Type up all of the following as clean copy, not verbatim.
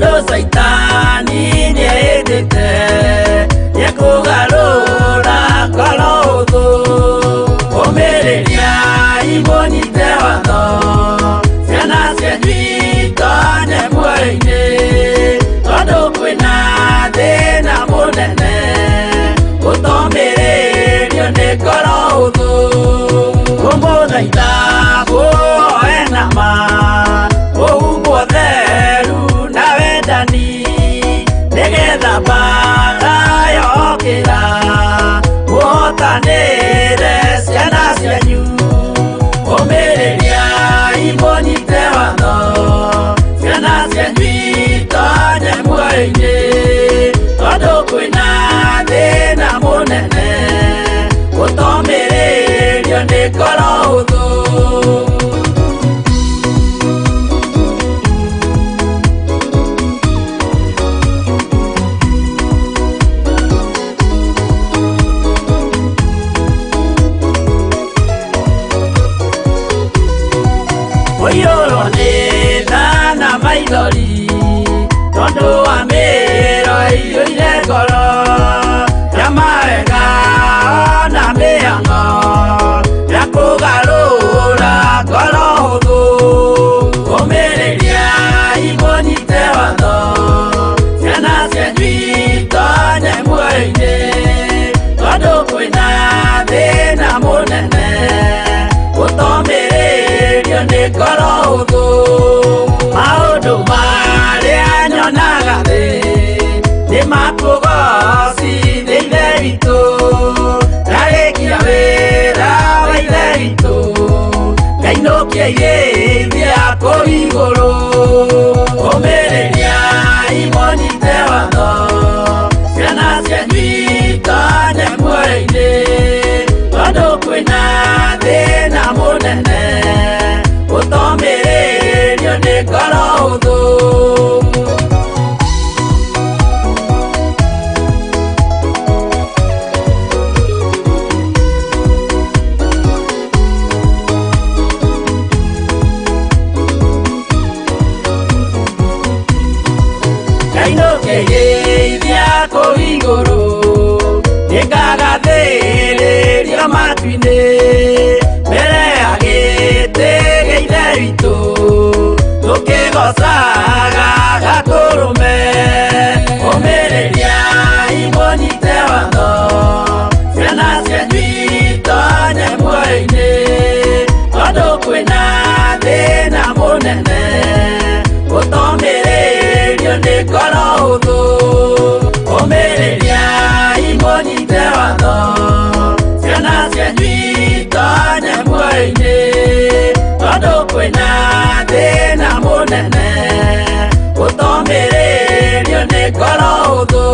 Tondũ Caitani nĩehĩtĩte nĩekũgarũra ngoro hũthũ. Ũmĩrĩriai mũnyite watho, ciana cianyu itonye muoyo-inĩ, tondũ kwĩna thĩna mũnene gũtomĩrĩrio nĩ ngoro hũthũ. Ngũmũthaitha mũhoe na ma, mũhumbwo theru na wendani, nĩgetha mbara yokĩra mũhotanĩre ciana cianyu. Ũmĩrĩriai mũnyite watho, ciana cianyu itonye muoyo-inĩ, tondũ kwĩna thĩna mũnene gũtomĩrĩrio nĩ ngoro hũthũ. Kũiyũrwo nĩ tha na maithori, tondũ wa mĩro ĩiyũire ngoro ya mawega na mĩhang'o ya kũgarũra ngoro hũthũ. Ũmĩrĩriai mũnyite watho, ciana cianyu itonye muoyo-inĩ, tondũ kwĩna thĩna mũnene gũtomĩrĩrio nĩ ngoro hũthũ. Maũndũ marĩa nyonaga thĩ nĩ makũgocithia Ithe witũ, ndarĩkia wĩra wa Ithe witũ, ngainũkia irĩithia kũu igũrũ. Ũmĩrĩriai mũnyite watho, ciana cianyu itonye muoyo-inĩ, tondũ kwĩna thĩna mũnene gũtomĩrĩrio nĩ ngoro hũthũ. Ngainũkĩrĩithia kũu igũrũ, nĩngagathĩrĩrio matu-inĩ, mbere ya gĩtĩ gĩa Ithe witũ, tũkĩgocaga Gatũrũme. Ũmĩrĩriai mũnyite watho, ciana cianyu itonye muoyo-inĩ, tondũ kwĩna thĩna mũnene gũtomĩrĩrio nĩ ngoro hũthũ. Ũmĩrĩriai mũnyite watho, ciana cianyu itonye muoyo-inĩ, tondũ kwĩna thĩna mũnene gũtomĩrĩrio nĩ ngoro hũthũ.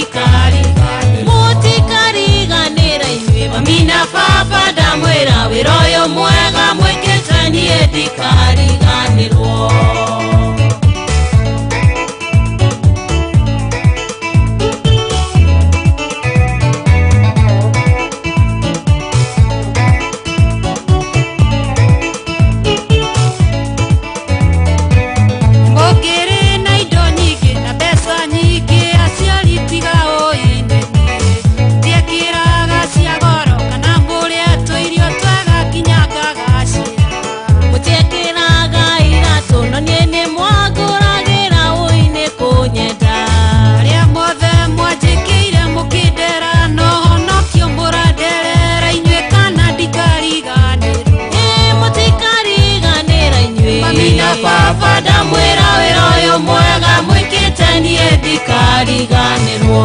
ndikariganĩrwo. Mũtikariganĩra inyuĩ mami na baba, ndamwĩra wĩra ũyũ mwega mwĩkĩte niĩ ndikariganĩrwo. Mũngĩrĩ na indo nyingĩ na mbeca nyingĩ, aciari tiga ũinene. Ndiekĩraga cia goro kana mũrĩe tũirio twega nginya ngagacĩra. Mũtiekĩraga iratũ no niĩ nĩ mwangũragĩra ũinĩ kũnyenda. Arĩa mothe mwanjĩkĩire mũkĩndera no honokio mũranderera inyuĩ kana ndikariganĩrwo. Ĩ mũtikariganĩra inyuĩ Mami na baba, ndamwĩra wĩra ũyũ mwega mwĩkĩte niĩ ndikariganĩrwo.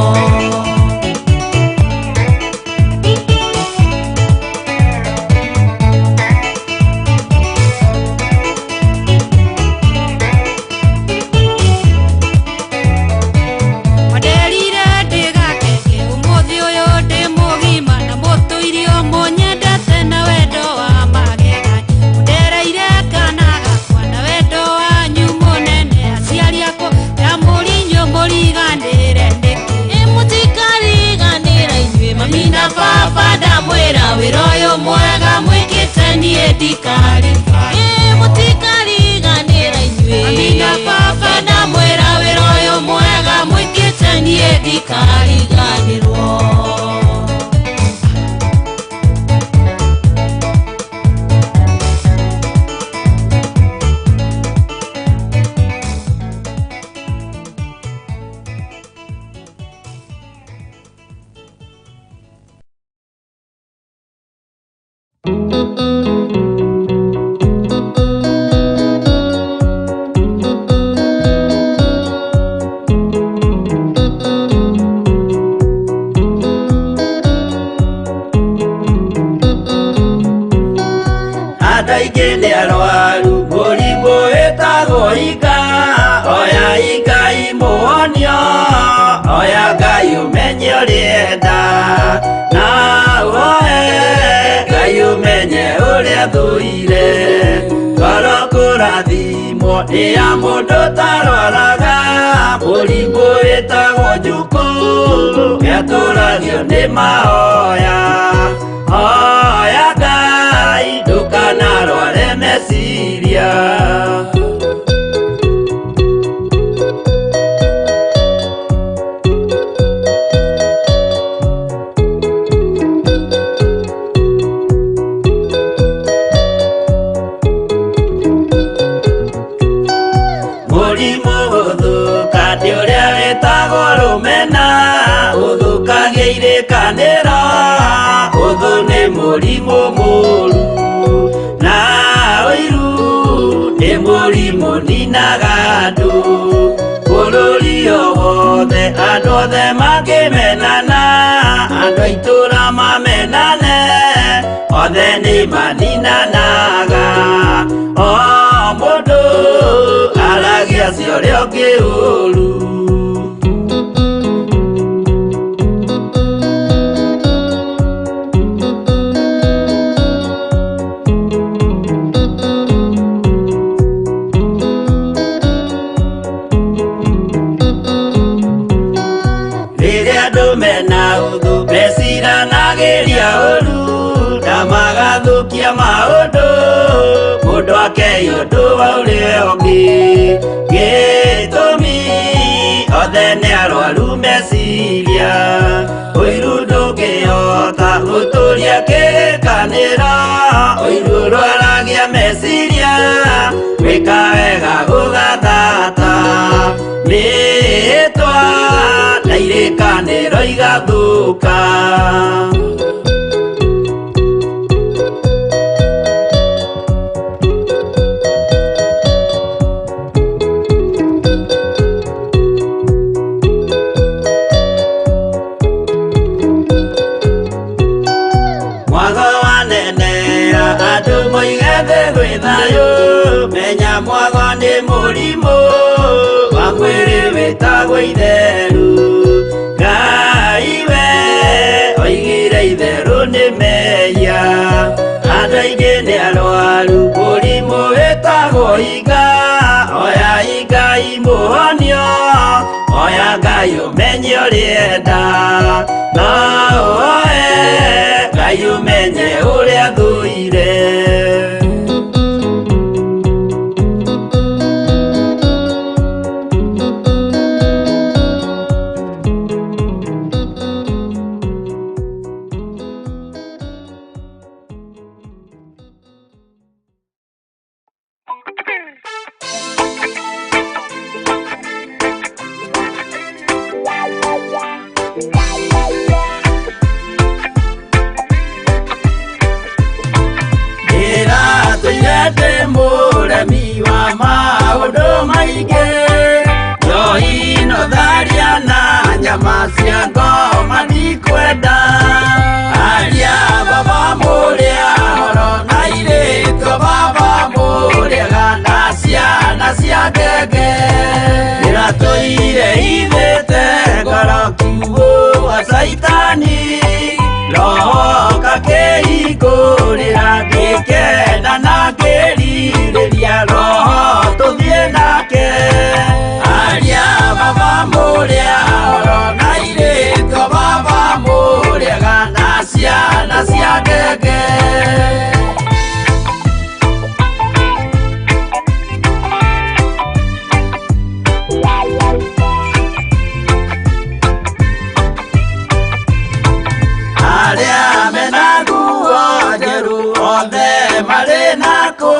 Mwanderire ndĩgakenge ũmũthĩ ũyũ ndĩ mũgima na mũtũirio mũnyendete na wendo wa magegania. Mũndereire kana gakwa na wendo wanyu mũnene, aciari akwa ndamũria inyuĩ mũriganĩre nĩkĩ? Ĩ mũtikariganĩra inyuĩ mami na baba, ndamwĩra wĩra ũyũ mwega mwĩkĩte niĩ ndikariganĩrwo. Ĩ mũtikariganĩra inyuĩ Mami na baba, ndamwĩra wĩra ũyũ mwega mwĩkĩte niĩ ndikariganĩrwo. Andũ aingĩ nĩ arwaru mũrimũ wĩtagwo inga, oya Ngai mũhonio, oya Ngai ũmenye ũrĩa enda, na ũhoe Ngai ũmenye ũrĩa thũire. Ngoro kũrathimwo nĩ ya mũndũ ũtarwaraga mũrimũ wĩtagwo njukũ, nĩatũragio nĩ mahoya. Hoya Ngai ndũkanarware meciria. Mũrimũ gũthũka nĩ ũrĩa wĩtagwo rũmena, ũthũkagia irĩkanĩro, ũthũ nĩ mũrimũ mũru, na ũiru nĩ mũrimũ ninaga andũ. Bũrũri o wothe andũ othe mangĩmenana, andũ a itũũra mamenane, othe nĩ maninanaga. O mũndũ aragia cia ũrĩa ũngĩ ũru. Rĩrĩa andũ mena ũthũ meciranagĩria ũru na magathũkia maũndũ, mũndũ akei ũndũ wa ũrĩa ũngĩ. Gĩtũmi othe nĩ arwaru meciria, ũiru ndũngĩhota gũtũria kĩrĩkanĩro, ũiru ũrwaragia meciria, gwĩka wega gũgathata. Mĩĩtwa na irĩkanĩro igathũka. Mwago wanenea andũ moige thĩ gwĩ thayũ, menya mwago nĩ mũrimũ wa mwĩrĩ wĩtagwo itheru. Ngai Ngai we oigire itherũ nĩ mehia andũ aingĩ nĩ arwaru mũrimũ wĩtagwo iga oya Ngai mũhonio oya Ngai ũmenye ũrĩenda no ũoe Ngai ũmenye ũrĩa thũire. Mũremi wa maũndũ maingĩ njohi no tharia na nyama cia ngoma ndikwenda aria baba mũrĩa horo na irĩtwo baba mũrĩega na ciana cia ngenge ndĩratũire ithĩte ngoro kiugũ wa caitani roho kakĩhingũrĩra ngĩkena na ngĩrirĩria roho tũthiĩ nake aria baba mũrĩa horo na irĩtwo baba mũrĩega na ciana cia ngenge. Arĩa mena nguo njerũ othe marĩ nakũ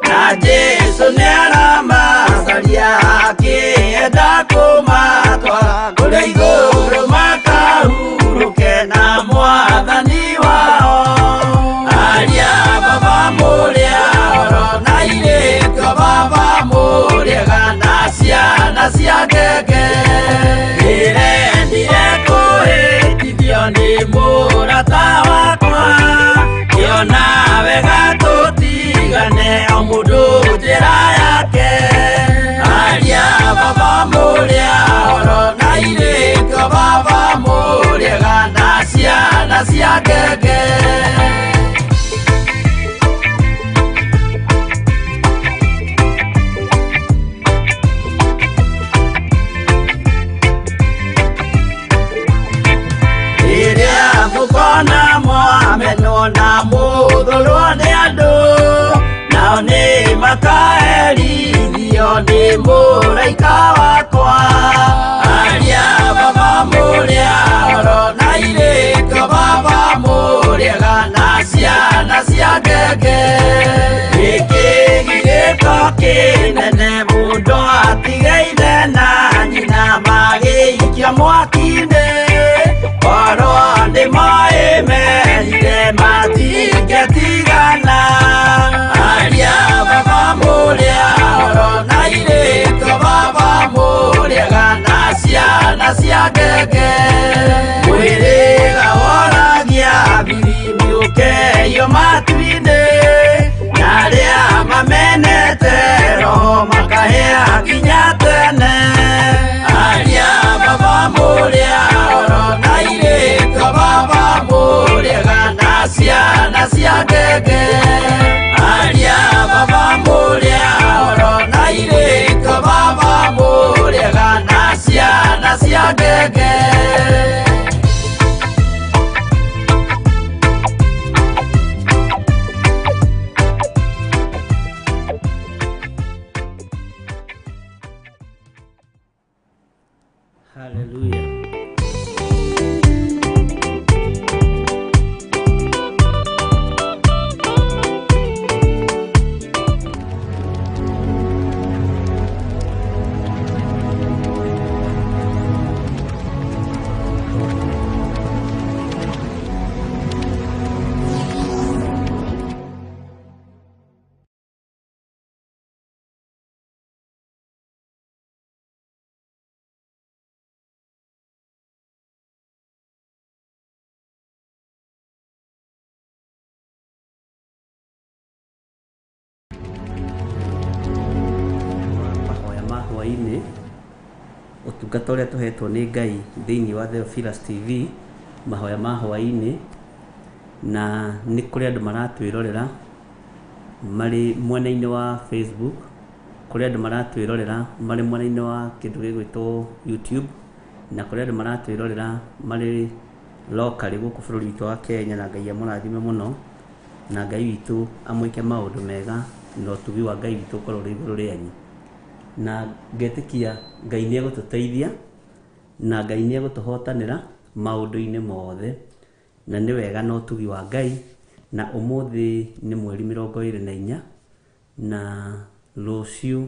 na Jesũ nĩaramacaria akĩenda kũmatwara kũrĩa igũrũ makahurũke na mwathani wao aria baba mũrĩa horo na irĩtwo baba mũrĩega na ciana cia ngenge ndĩrendire kũhĩtithio nĩ mũrata wakwa ngĩona wega tũtigane o mũndũ njĩra yake aria baba mũrĩa horo na irĩtwo baba mũrĩega na ciana cia ngenge. Rĩrĩa mũkona mwamenwo na mũthũrwo nĩ andũ nao nĩ makaherithio nĩ mũraika wakwa aria baba mũrĩa horo na irĩtwo baba mũrĩega na ciana cia ngenge gĩkĩ gĩgĩko kĩnene mũndũ atigaire na nyina magĩikia mwaki-inĩ korwo nĩ moĩ merire matingĩtigana aria baba mũrĩa horo na irĩtwo baba mũrĩega na ciana cia ngenge mwĩrĩga woragia thiri mĩũkeio matu-inĩ na arĩa mamenete roho makahĩa nginya tene aria baba mũrĩa horo na irĩtwo baba mũrĩega na ciana cia ngenge aria baba mũrĩa horo na irĩtwo baba mũrĩega na ciana cia ngenge. Hallelujah. Ũtungata ũrĩa tũhetwo nĩ Ngai thĩinĩ wa Theophilus TV, mahoya ma hwaĩ-inĩ, na nĩ kũrĩ andũ maratwĩrorera marĩ mwena-inĩ wa Facebook, kũrĩ andũ maratwĩrorera marĩ mwena-inĩ wa kĩndũ gĩgwĩtwo YouTube, na kũrĩ andũ maratwĩrorera marĩ locally gũkũ bũrũri witũ wa Kenya, na Ngai amũrathime mũno, na Ngai witũ amwĩke maũndũ mega, na ũtugi wa Ngai witũ ũkorwo ũrĩ igũrũ rĩanyu. Na ngetĩkia Ngai nĩ egũtũteithia, na Ngai nĩ egũtũhotanĩra maũndũ-inĩ mothe, na nĩ wega na ũtugi wa Ngai. Na ũmũthĩ nĩ mweri 24, na rũciũ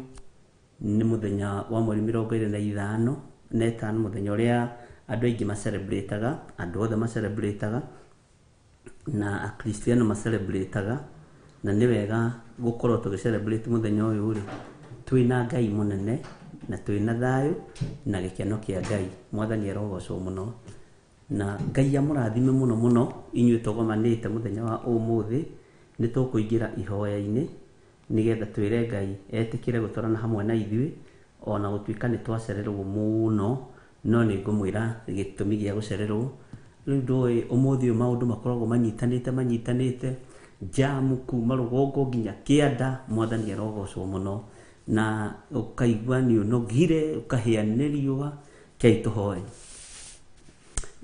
nĩ mũthenya wa mweri 25 na ĩtano, mũthenya ũrĩa andũ aingĩ macelebrataga, andũ othe macelebrataga, na akristiano macelebrataga, na nĩ wega gũkorwo tũgĩ celebrate mũthenya ũyũ rĩ, twĩna Ngai mũnene, na twĩna thayũ na gĩkeno kĩa Ngai. Mwathani arogocwo mũno, na Ngai amũrathime mũno mũno inyuĩ tũgomanĩte mũthenya wa ũmũthĩ. Nĩ tũkũingĩra ihoya-inĩ nĩgetha twĩre Ngai etĩkĩre gũtwarana hamwe na ithuĩ, ona gũtuĩka nĩ twacererwo mũno, no nĩ ngũmwĩra gĩtũmi gĩa gũcererwo. Rĩu ndũĩ ũmũthĩ ũyũ maũndũ makoragwo manyitanĩte manyitanĩte, jamu kuma rũgongo nginya kĩanda. Mwathani arogocwo mũno, na ũkaigua nĩ ũnogire, ũkahĩa nĩ riũa. Kei tũhoe.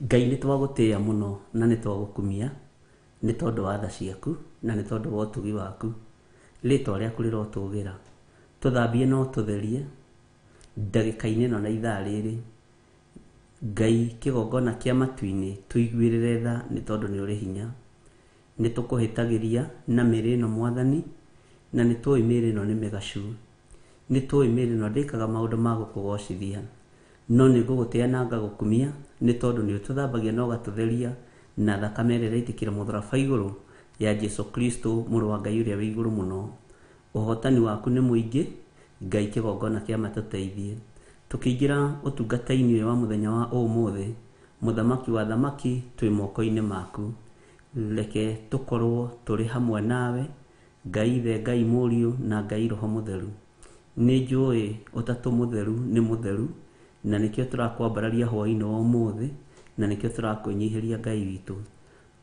Ngai, nĩ twagũtĩĩa mũno na nĩ twagũkumia nĩ tondũ wa tha ciaku na nĩ tondũ wa ũtugi waku. Rĩtwa rĩaku rĩrotũgĩra. Tũthambie no tũtherie ndagĩka-inĩ ĩno na ithaa rĩrĩ. Ngai kĩgongona kĩa matu-inĩ, tũiguĩrĩre tha nĩ tondũ nĩ ũrĩ hinya. Nĩ tũkũhĩtagĩria na mĩĩrĩ ĩno Mwathani, na nĩ tũĩ mĩĩrĩ ĩno nĩ mĩgacu, nĩ tũĩ mĩĩrĩ ĩno ndĩkaga maũndũ ma gũkũgocithia, no nĩ ngũgũtĩa na ngagũkumia nĩ tondũ nĩ ũtũthambagia na ũgatũtheria na thakame ĩrĩa ĩraitĩkĩra mũtharaba igũrũ ya Jesu Kristo, mũrũ wa Ngai ũrĩa wĩ igũrũ mũno. Ũhotani waku nĩ mũingĩ, Ngai kĩgongona kĩa matũteithie. Tũkĩingĩra ũtungata-inĩ ũyũ wa mũthenya wa ũmũthĩ, mũthamaki wa thamaki, twĩ moko-inĩ maku. Reke tũkorwo tũrĩ hamwe nawe, Ngai Ithe, Ngai Mũriũ, na Ngai Roho Mũtheru. Nĩ njũĩ ũtatũ mũtheru nĩ mũtheru, na nĩkĩo tũrakwambararia hwaĩ-inĩ wa ũmũthĩ, na nĩkĩo tũrakwĩnyihĩria Ngai witũ.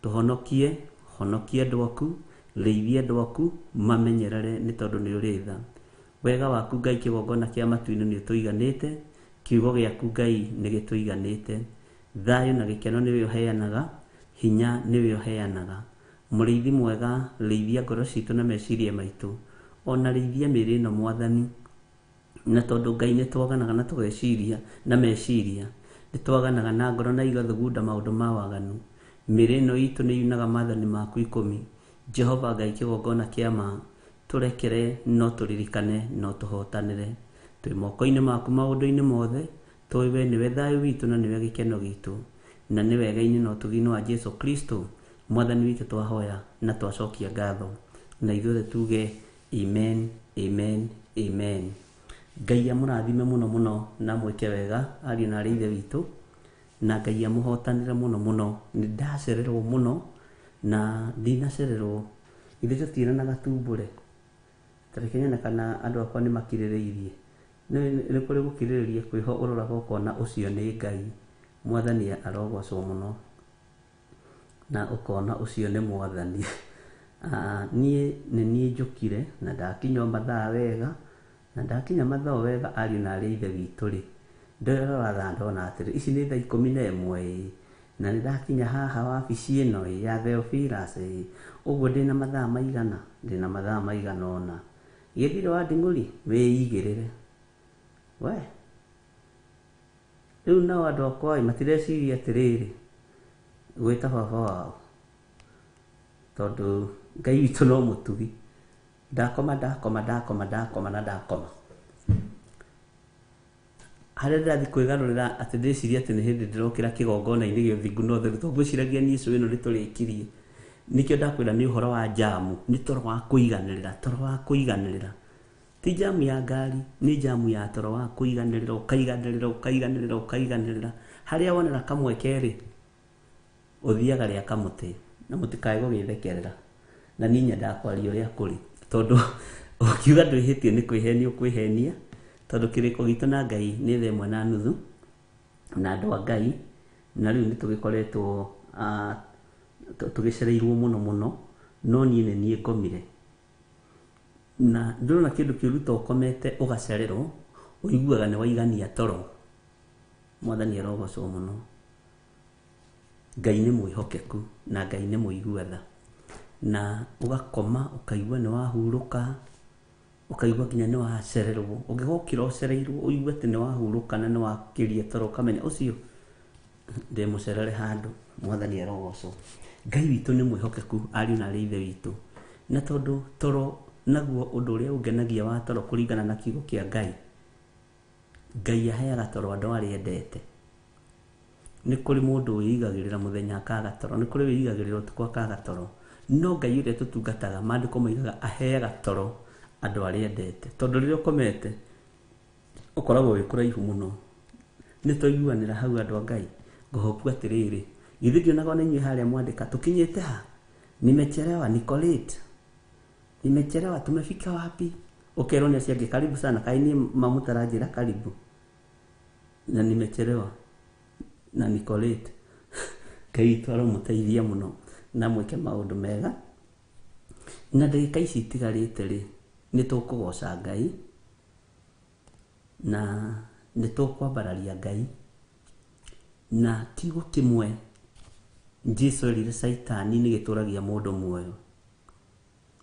Tũhonokie, honokia andũ aku, rĩithia andũ aku, mamenyerere nĩ tondũ nĩ ũrĩ tha. Wega waku Ngai kĩgongona kĩa matu-inĩ nĩ ũtũiganĩte, kiugo gĩaku Ngai nĩ gĩtũiganĩte. Thayũ na gĩkeno nĩwe ũheanaga, hinya nĩwe ũheanaga. Mũrĩithi mwega, rĩithia ngoro citũ na meciria maitũ, ona rĩithia mĩĩrĩ ĩno Mwathani. Na tondũ Ngai nĩ twaganaga na tũgeciria na meciria, nĩ twaganaga na ngoro na igathugunda maũndũ ma waganu. Mĩĩrĩ ĩno itũ nĩ yunaga maathani maku 10. Jehova Ngai kĩgongona kĩa ma, tũrekere no tũririkane no tũhotanĩre. Twĩ moko-inĩ maku maũndũ-inĩ mothe, tũĩ we nĩwe thayũ witũ na nĩwe gĩkeno gitũ, na nĩ wega-inĩ na ũtugi-inĩ wa Jesu Kristo Mwathani witũ twahoya na twacokia ngatho, na ithuothe tuge amen, amen, amen. Ngai amũrathime mũno mũno na mwĩke wega ariũ na arĩ ithe witũ, na Ngai amũhotanĩre mũno mũno. Nĩ ndacererwo mũno na ndinacererwo, ithuĩ tũtiĩranaga tumbũre. Tareke nyone kana andũ akwa nĩ makirĩrĩirie. Nĩ kũrĩ gũkirĩrĩria kwĩho ũroraga ũkona ũcio nĩ Ngai. Mwathani arogocwo mũno, na ũkona ũcio nĩ Mwathani. Niĩ nĩ niĩ njũkire na ndakinya o mathaa wega, na ndakinya mathaa o wega ariũ na arĩ ithe witũ rĩ, nderora thaa ndona atĩrĩ, ici nĩ thaa 11 ĩĩ, na nĩ ndakinya haha wabici ĩno ĩ ya Theophilus ĩ, ũguo ndĩna mathaa maigana, ndĩna mathaa maigana ũna. Gĩthiro wa Nding'ũri, wĩigĩrĩre we. Rĩu nao andũ akwa ĩ matireciria atĩrĩrĩ, gwĩta baba wao, tondũ Ngai witũ no mũtugi. Ndakoma ndakoma ndakoma ndakoma na ndakoma, harĩa ndĩrathiĩ kwĩgarũrĩra atĩ ndĩcirie atĩ nĩ hĩndĩ ndĩrokĩra kĩgongona-inĩ gĩa ũthingu na ũtheru, tondũ ngwĩciragia niĩ cũĩ ĩno nĩ tũrĩkirie. Nĩkĩo ndakwĩra nĩ ũhoro wa jamu, nĩ toro wa kũiganĩrĩra, toro wa kũiganĩrĩra. Ti jamu ya ngari, nĩ jamu ya toro wa kũiganĩrĩra, ũkaiganĩrĩra, ũkaiganĩrĩra, ũkaiganĩrĩra. Harĩa wonera kamweke rĩ, ũthiaga rĩa kamũtĩ, na mũtikae gũgĩthekerera. Na niĩ nyendaga kwaria ũrĩa kũrĩ, tondũ ũkiuga ndwĩhĩtie nĩ kwĩhenia ũkwĩhenia, Tondũ kĩrĩko gitũ na Ngai nĩ thaa 1:30 na andũ a Ngai, na rĩu nĩ tũgĩkoretwo tũgĩcereirwo mũno mũno, no niĩ nĩ niĩ ngomire. Na ndũrona kĩndũ kĩũru ta ũkomete ũgacererwo, ũiguaga nĩ waigania toro. Mwathani arogocwo mũno. Ngai nĩ mwĩhokeku na Ngai nĩ mũigua tha. Na ũgakoma ũkaigua nĩ wahurũka, ũkaigua nginya nĩ wacererwo. Ũngĩgokĩra ũcereirwo ũigue atĩ nĩ wahurũka na nĩ wakĩria toro, ũkamenya ũcio ndĩ mũcerere handũ. Mwathani arogocwo. Ngai witũ nĩ mwĩhokeku, ariũ na arĩ ithe witũ. Na tondũ toro naguo ũndũ ũrĩa ũngenagia wa toro kũringana na kiugo kĩa Ngai, Ngai aheaga toro andũ arĩa endete. Nĩ kũrĩ mũndũ wĩigagĩrĩra mũthenya akaga toro, nĩ kũrĩ wĩigagĩrĩra ũtukũ akaga toro. No Ngai ũrĩa tũtungataga, maandĩko moigaga aheaga toro andũ arĩa endete. Tondũ rĩrĩa ũkomete ũkoragwo wĩ kũraihu mũno. Nĩ twaiguanĩra hau andũ a Ngai. Ngũhopu atĩrĩrĩ, githĩ ndionaga ona inyuĩ harĩa mwandĩka tũkinyĩte ha? Nimechelewa, niko late. Nimechelewa, tumefika wapi? Ũkerwo nĩ acio angĩ karibu sana, kaĩ niĩ mamũtaranjĩra karibu. Na nimechelewa na niko late. Ngai witũ aromũteithia mũno na mwĩke maũndũ mega. Na ndagĩka ici itigarĩte rĩ, nĩ tũkũgoca Ngai na nĩ tũkwambararia Ngai. Na kiugo kĩmwe Jesũ erire Caitani nĩ gĩtũragia mũndũ muoyo.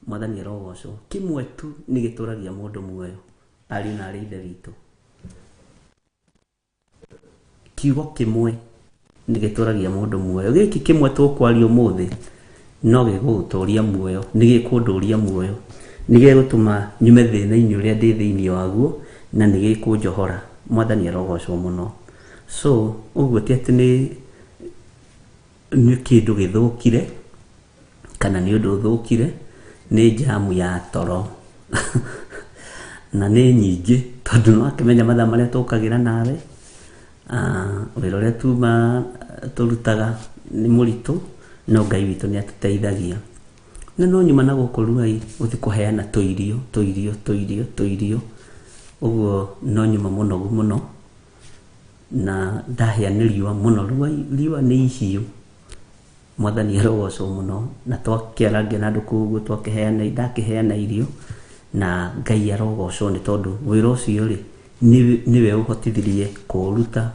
Mwathani arogocwo. Kĩmwe tu nĩ gĩtũragia mũndũ muoyo, ariũ na arĩ ithe witũ. Kiugo kĩmwe nĩ gĩtũragia mũndũ muoyo. Gĩkĩ kĩmwe tũkwaria ũmũthĩ no gĩgũgũtũria muoyo, nĩ gĩkũndũria muoyo, nĩ gĩgũtũma nyume thĩna-inĩ ũrĩa ndĩ thĩinĩ waguo, na nĩ gĩkũnjohora. Mwathani arogocwo mũno. So ũguo ti atĩ nĩ kĩndũ gĩthũkire kana nĩ ũndũ ũthũkire, nĩ njamu ya toro. Na nĩ nyingĩ tondũ no akĩmenya mathaa marĩa tũkagĩra nawe. Wĩra ũrĩa tuma tũrutaga nĩ mũritũ, no Ngai witũ nĩ atũteithagia. Na no nyuma na gũkũ Ruai gũthiĩ kũheana tũirio, tũirio, tũirio, tũirio. Ũguo no nyuma mũnogu mũno na ndahĩa nĩ riũa mũno. Ruai riũa nĩ ihiũ. Mwathani arogocwo mũno. Na twakĩarangia na andũ kũu ũguo, twakĩheana, ndakĩheana irio na Ngai arogocwo nĩ tondũ wĩra ũcio rĩ nĩwe ũhotithirie kũũruta,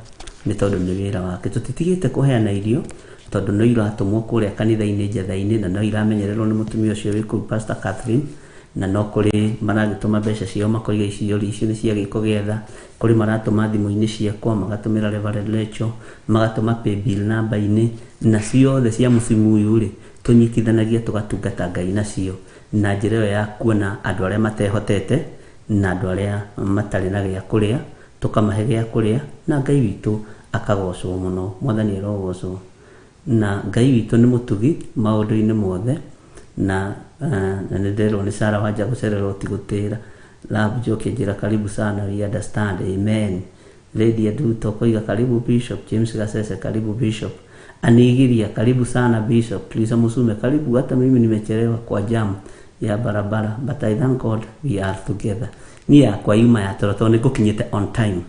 nĩ tondũ nĩ wĩra wake. Tũtitigĩte kũheana irio tondũ no iratũmwo kũrĩa kanitha-inĩ njetha-inĩ, na no iramenyererwo nĩ mũtumia ũcio wĩ kũu Pastor Catherine, na no kũrĩ maragĩtũma mbeca ciao makoiga icio icio nĩ cia gĩko gĩetha. Kũrĩ maratũma thimũ-inĩ ciakwa, magatũmĩra Reverend Rachel, magatũma paybill namba-inĩ, na ciothe cia mũcimu ũyũ rĩ tũnyitithanagia tũgatungata Ngai nacio na njĩra ĩyo ya kuona andũ arĩa matehotete na andũ arĩa matarĩ na gĩa kũrĩa, tũkamahe gĩa kũrĩa, na Ngai witũ akagocwo mũno. Mwathani arogocwo. Na Ngai witũ nĩ mũtugi maũndũ-inĩ mothe. Na nĩ nderwo nĩ Sarah Wanja gũcererwo ti gũtĩra. Love Joke njĩra karibu sana, we understand, amen. Lady Aduto koiga karibu Bishop. James Gasese karibu Bishop. Anigiria karibu sana Bishop. Lisa Musume karibu, hata mimi nimechelewa kwa jam ya barabara, but I thank God we are together. Ni yakwa yuma ya toro tondũ nĩngũkinyĩte on time.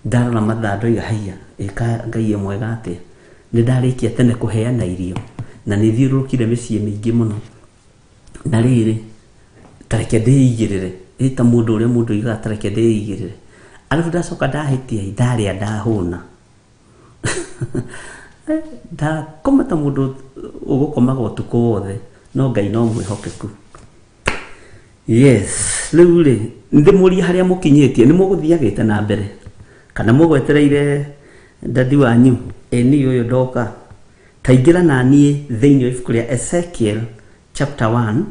Ndarora mathaa ndoiga haiya, ĩka Ngai e mwega atĩa. Nĩ ndarĩkia tene kũheana irio na nĩ thiũrũrũkire mĩciĩ mĩingĩ mũno. Na rĩrĩ, ta reke ndĩigĩrĩre, ĩ ta mũndũ ũrĩa mũndũ oigaga ta reke ndĩigĩrĩre. Arabu ndacoka ndahĩtia, ndarĩa ndahũna. Ndakoma ta mũndũ ũgũkomaga ũtukũ wothe, no Ngai no mwĩhokeku. Yes, rĩu rĩ, ndĩmũrie harĩa mũkinyĩtie, nĩ mũgũthiagĩte na mbere kana mũgwetereire dadi wanyu? Ĩ niĩ ũyũ ndoka. Taingĩra na niĩ thĩinĩ wa ibuku rĩa Ezekiel chapter 1,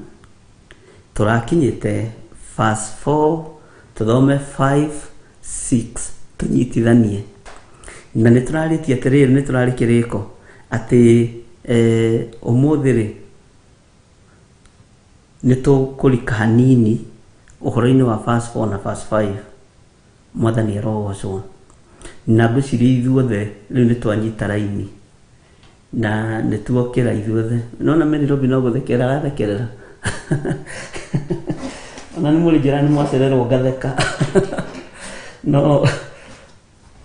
tũrakinyĩte verse 4, tũthome 5, 6, tũnyitithanie. Na nĩ tũrarĩtie atĩrĩrĩ, nĩ tũrarĩ kĩrĩko atĩ ũmũthĩ rĩ nĩ tũkũrika hanini ũhoro-inĩ wa verse 4 na verse 5. Mwathani arogocwo. Na ngwĩciria ithuothe rĩu nĩ twanyita raini na nĩ tuokĩra ithuothe. Nona Mary Robin no gũthekerera arathekerera. Ona nĩ mũrĩ njĩra nĩ mwacererwo ngatheka. No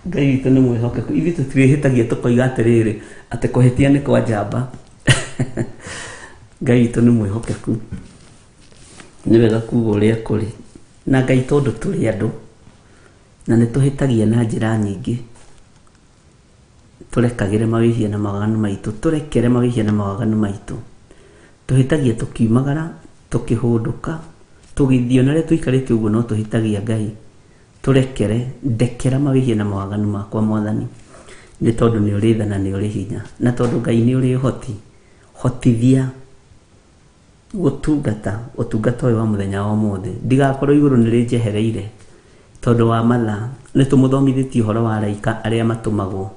Ngai witũ nĩ mwĩhokeku. Ithuĩ tũtirĩhĩtagia tũkoiga atĩrĩrĩ, atĩ kũhĩtia nĩ kwa njamba. Ngai witũ nĩ mwĩhokeku. Nĩ wega kuga ũrĩa kũrĩ. Na Ngai tondũ tũrĩ andũ, na nĩ tũhĩtagia na njĩra nyingĩ, tũrekagĩre mawĩhia na mawaganu maitũ, tũrekere mawĩhia na mawaganu maitũ. Tũhĩtagia tũkiumagara, tũkĩhũndũka, tũgĩthiĩ, ona rĩrĩa tũikarĩte ũguo no tũhĩtagia Ngai. Tũrekere, ndekera mawĩhia na mawaganu makwa Mwathani, nĩ tondũ nĩ ũrĩ tha na nĩ ũrĩ hinya. Na tondũ Ngai nĩ ũrĩ ũhoti, hotithia gũtungata ũtungata ũyũ wa mũthenya wa ũmũthĩ. Ndigakorwo igũrũ nĩ rĩnjehereire tondũ wa mathaa. Nĩ tũmũthomithĩtie ũhoro wa araika arĩa matũmagwo,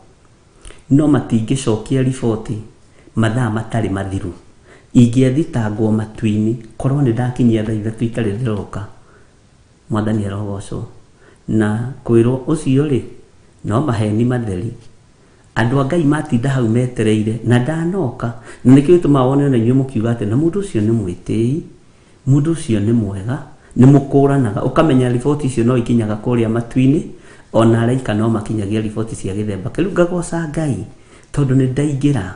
no matingĩcokia riboti mathaa matarĩ mathiru. Ingĩathitangwo matu-inĩ korwo nĩ ndakinyia thaa 3 itarĩ ndĩroka. Mwathani arogocwo. Na kwĩrwo ũcio rĩ, no maheni matheri. Andũ a Ngai matinda hau metereire na ndanoka. Na nĩkĩo gĩtũmaga wone ona inyuĩ mũkiuga atĩ na mũndũ ũcio nĩ mwĩtĩi, mũndũ ũcio nĩ mwega, nĩ mũkũranaga. Ũkamenya riboti icio no ikinyaga kũrĩa matu-inĩ, ona araika no makinyagia riboti cia gĩthemba kĩu. Rĩu ngagoca Ngai tondũ nĩ ndaingĩra.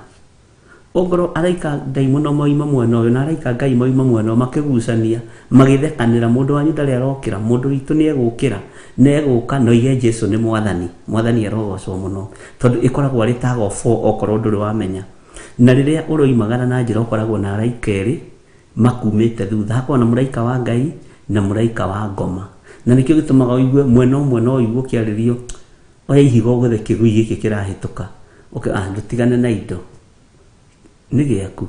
Ongorwo araika ndaimono moima mwena ũyũ na araika Ngai moima mwena ũyũ, makĩgucania, magĩthekanĩra, mũndũ wanyu ndarĩ arokĩra, mũndũ witũ nĩ egũkĩra, na egũka na oige Jesu nĩ Mwathani. Mwathani arogocwo mũno, tondũ ĩkoragwo arĩ tag of four okorwo ndũrĩ wamenya. Na rĩrĩa ũroimagara na njĩra ũkoragwo na araika erĩ makumĩte thutha, hakoragwo na mũraika wa Ngai na mũraika wa ngoma. Na nĩkĩo gĩtũmaga ũigue mwena ũmwe no ũigue ũkĩarĩrio, oya ihiga ũgũthe kĩgui gĩkĩ kĩrahĩtũka. Okay, ndũtigane na indo. Nĩ gĩaku.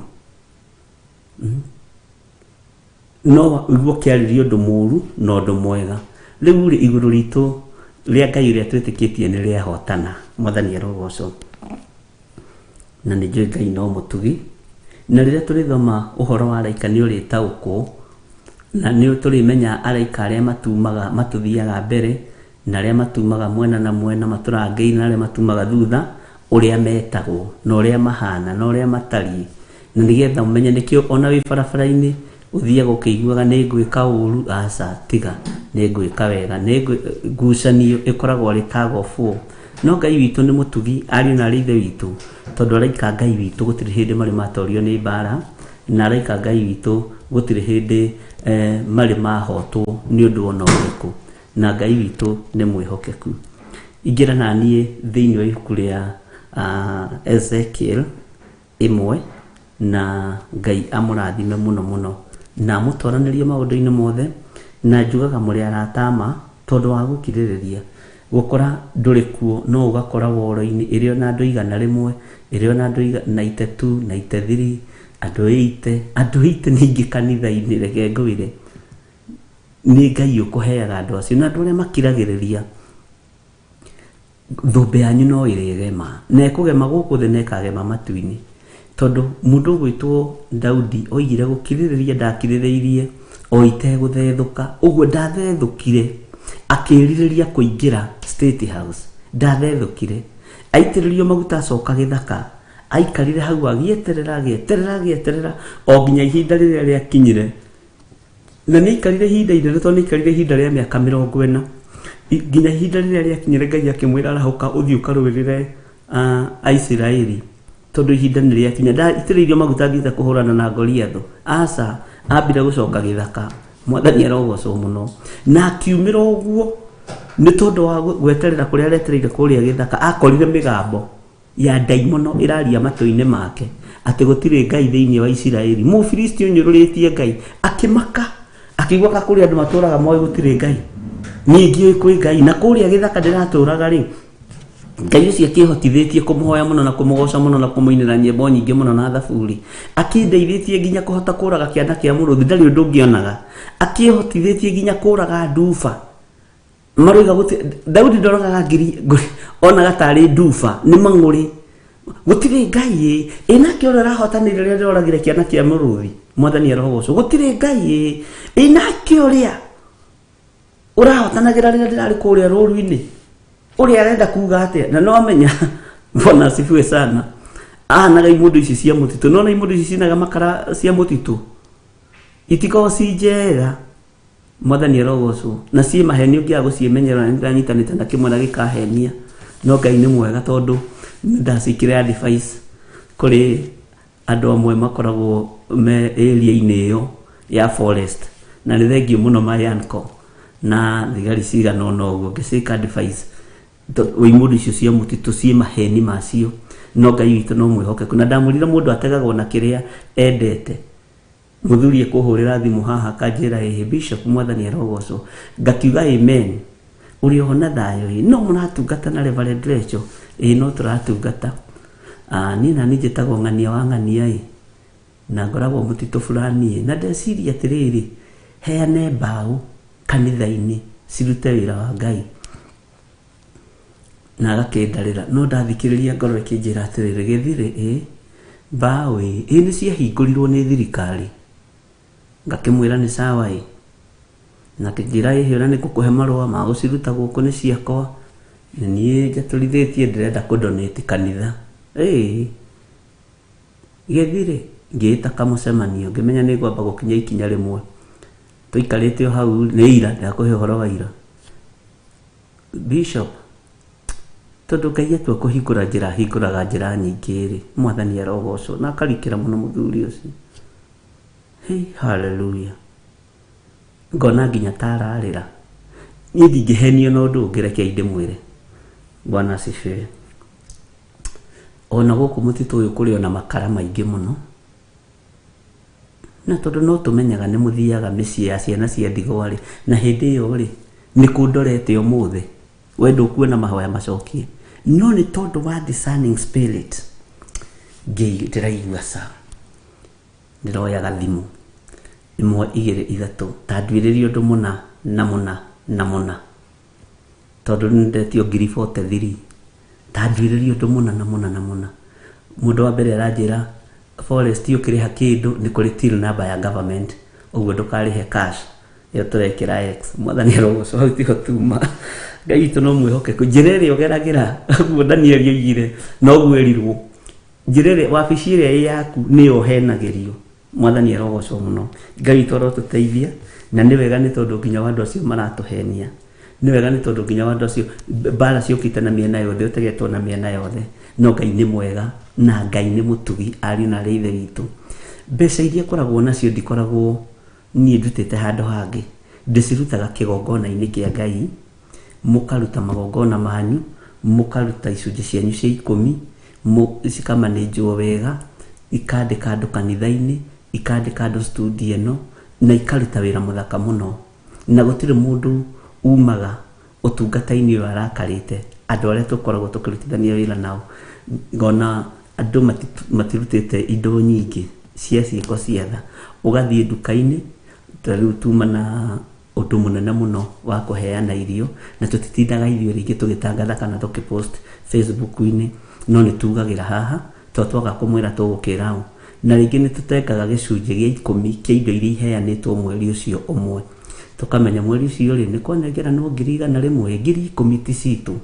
No ũigue ũkĩarĩrio ũndũ mũru na ũndũ mwega. Rĩu rĩ, igũrũ ritũ rĩa Ngai ũrĩa twĩtĩkĩtie nĩ rĩahotana. Mwathani arogocwo. Na nĩ njũĩ Ngai no mũtugi. Na rĩrĩa tũrĩthoma ũhoro wa araika nĩ ũrĩtaũkwo, na nĩ tũrĩmenya araika arĩa matumaga, matũthiaga mbere, na arĩa matumaga mwena na mwena, matũrangĩire, na arĩa matumaga thutha, ũrĩa metagwo, na ũrĩa mahana, na ũrĩa matariĩ. Na nĩgetha ũmenye nĩkĩo ona wĩ barabara-inĩ, ũthiaga ũkĩiguaga nĩ ngwĩka ũru, aca, tiga, nĩ ngwĩka wega, nĩ ngucanio ĩkoragwo ĩrĩ tag of war. No Ngai witũ nĩ mũtugi, ariũ na arĩ ithe witũ, tondũ araika Ngai witũ gũtirĩ hĩndĩ marĩ matorio nĩ mbara, na araika Ngai witũ gũtirĩ hĩndĩ marĩ mahotwo nĩ ũndũ ona ũrĩkũ. Na Ngai witũ nĩ mwĩhokeku. Ingĩra na niĩ thĩinĩ wa ibuku rĩa Ezekiel 1, na Ngai amũrathime mũno mũno, na amũtwaranĩrie maũndũ-inĩ mothe, na njugaga mũrĩ arata ma, tondũ wa gũkirĩrĩria. Gũkora ndũrĩ kuo, no ũgakora woro-inĩ, ĩrĩ ona andũ 100, ĩrĩ ona andũ 93, 93, andũ 80, andũ 80 nĩ aingĩ kanitha-inĩ, reke ngwĩre. Nĩ Ngai ũkũheaga andũ acio, na andũ arĩa makiragĩrĩria, thũmbĩ yanyu no ĩrĩgema, na ĩkũgema gũkũ thĩ na ĩkagema matu-inĩ. Tondũ mũndũ ũgwĩtwo Daudi oigire gũkirĩrĩria ndakirĩrĩirie o itegũthethũka, ũguo ndathethũkire, akĩrirĩria kũingĩra State House, ndathethũkire, aitĩrĩrio maguta acoka gĩthaka, aikarire hau agĩeterera, agĩeterera, agĩeterera, o nginya ihinda rĩrĩa rĩakinyire. Na nĩ aikarire ihinda inene, tondũ nĩ aikarire ihinda rĩa mĩaka 40. Nginya ihinda rĩrĩa rĩakinyire Ngai akĩmwĩra arahũka ũthiĩ ũkarũĩrĩre Aisiraeli, tondũ ihinda nĩ rĩakinya. Ndaitĩrĩirio maguta thiĩte kũhũrana na Goliathũ. Aca, ambire gũcoka gĩthaka. Mwathani arogocwo mũno. Na akiumĩra ũguo nĩ tondũ wa gweterera kũrĩa aretereire kũrĩa gĩthaka, akorire mĩgambo ya ndaimono ĩraria matũ-inĩ make atĩ gũtirĩ Ngai thĩinĩ wa Isiraeli. Mũfilisti ũnyũrũrĩtie Ngai akĩmaka, akĩigua ka kũrĩ andũ matũraga moĩ gũtirĩ Ngai, niĩ ngĩũĩ kwĩ Ngai, na kũrĩa gĩthaka ndĩratũraga rĩ, Ngai ũcio akĩhotithĩtie kũmũhoya mũno na kũmũgoca mũno na kũmũinĩra nyĩmbo nyingĩ mũno na thaburi, akĩndeithĩtie nginya kũhota kũraga kĩana kĩa mũrũthi, ndarĩ ũndũ ũngĩonaga, akĩhotithĩtie nginya kũraga nduba. Maroiga gũti Daudi ndoragaga ngiri onaga tarĩ nduba nĩ mang'ũrĩ, gũtirĩ Ngai ĩ, ĩ nake ũrĩa ũrahotanĩire rĩrĩa ndĩroragire kĩana kĩa mũrũthi, Mwathani arogocwo, gũtirĩ Ngai ĩ, ĩ nake ũrĩa ũrahotanagĩra rĩrĩa ndĩrarĩ kũrĩa rũru-inĩ, ũrĩa arenda kuga atĩa? Na no amenya, Bwana asifiwe sana, ahanaga imũndũ ici cia mũtitũ, nona imũndũ ici cinaga makara cia mũtitũ itikoragwo ci njega. Mwathani arogocwo. Na ciĩ maheni ũngĩaga gũciĩmenyerera nĩ ndĩranyitanĩte na kĩmwe na gĩkahenia. No Ngai nĩ mwega tondũ nĩ ndacikire advice kũrĩ andũ amwe makoragwo me area-inĩ ĩyo ya forest. Na nĩ thengiũ mũno my uncle na thigari cigana ũna ũguo ngĩcika advice wĩ icio cia mũtitũ ciĩ maheni macio. No Ngai witũ no mwĩhokeku. Na ndamwĩrire mũndũ ategagwo na kĩrĩa endete. Mũthuri ekũhũrĩra thimũ haha akanjĩra ĩhĩ bishop mwathani arogocwo. Ngakiuga amen. Ũrĩ oho na thayũ ĩ no mũratungata na Reverend Rachel? Ĩ no tũratungata. Niĩ na niĩ njĩtagwo ng'ania wa ng'ania ĩ na ngoragwo mũtitũ fulani ĩ na ndeciria atĩrĩrĩ heane mbaũ kanitha-inĩ cirute wĩra wa Ngai. Na agakĩndarĩra no ndathikĩrĩria ngoro ĩkĩnjĩra atĩrĩrĩ gĩthirĩ ĩ mbaũ ĩ ĩ nĩ ciahingũrirwo nĩ thirikari. Ngakĩmwĩra nĩ sawa ĩ. Na akĩnjĩra ĩhĩ ona nĩ ngũkũhe marũa ma gũciruta gũkũ nĩ ciakwa. Nĩ niĩ njatũrithĩtie ndĩrenda kũ donate kanitha. Ĩ gĩthirĩ ngĩĩta kamũcemanio ngĩmenya nĩ ngwamba gũkinya ikinya rĩmwe. Tũikarĩte o hau nĩ ira ndakũhe ũhoro wa ira. Bishop tondũ Ngai atua kũhingũra njĩra ahingũraga njĩra nyingĩ rĩ mwathani arogocwo na akarikĩra mũno mũthuri ũcio. Hey, hallelujah. Ngona nginya ta ararĩra. Niĩ ndingĩhenio na ũndũ ũngĩ rekei ndĩmwĩre. Bwana asifiwe. Ona gũkũ mũtitũ ũyũ kũrĩ ona makara maingĩ mũno. Na tondũ no tũmenyaga nĩ mũthiaga mĩciĩ ya ciana cia ndigwa rĩ, na hĩndĩ ĩyo rĩ, nĩ kũndorete ũmũthĩ. We ndũkuona mahoya macokie. No nĩ tondũ wa discerning spirit, ndĩraigua ca. Ndĩroyaga thimũ ĩmwe igĩrĩ ithatũ ta nduĩrĩrie ũndũ mũna na mũna na mũna. Tondũ nĩ ndetio ngiri 43 ta nduĩrĩrie ũndũ mũna na mũna na mũna. Mũndũ wa mbere aranjĩra forest ũkĩrĩha kĩndũ nĩ kũrĩ till number ya government ũguo ndũkarĩhe cash ĩyo tũrekĩra X. Mwathani arogocwo hau tiho tuma. Ngai witũ no mwĩhokeku. Njĩra ĩrĩa ũgeragĩra ũguo Danieli oigire noguo erirwo. Njĩra ĩrĩa wabici ĩrĩa ĩ yaku nĩyo ũhenagĩrio. Mwathani arogocwo mũno. Ngai witũ arotũteithia na nĩ wega nĩ tondũ nginya wa andũ acio maratũhenia. Nĩ wega nĩ tondũ nginya wa andũ acio mbara ciũkĩte na mĩena yothe ũtegetwo na mĩena yothe. No Ngai nĩ mwega na Ngai nĩ mũtugi ariũ na arĩ ithe witũ. Mbeca iria ngoragwo nacio ndikoragwo niĩ ndutĩte handũ hangĩ. Ndĩcirutaga kĩgongona-inĩ kĩa Ngai, mũkaruta magongona manyu, mũkaruta icunjĩ cianyu cia ikũmi, cikamanĩnjwo wega, ikandĩka andũ kanitha-inĩ, ikandĩka andũ studio ĩno, na ikaruta wĩra mũthaka mũno. Na gũtirĩ mũndũ umaga ũtungata-inĩ ũyũ arakarĩte andũ arĩa tũkoragwo tũkĩrutithania wĩra nao. Ngona andũ matirutĩte indo nyingĩ cia ciĩko cia tha. Ũgathiĩ nduka-inĩ, ta rĩu tuma na ũndũ mũnene mũno wa kũheana irio, na tũtitindaga ithuĩ rĩngĩ tũgĩtangatha kana tũkĩpost Facebook-inĩ, no nĩ tugagĩra haha, to twaga kũmwĩra tũgũkĩra ũ. Na rĩngĩ nĩ tũtengaga gĩcunjĩ gĩa ikũmi kĩa indo iria iheanĩtwo mweri ũcio ũmwe. Tũkamenya mweri ũcio rĩ, nĩ kwanengeranwo ngiri 100, ngiri 10 ti citũ.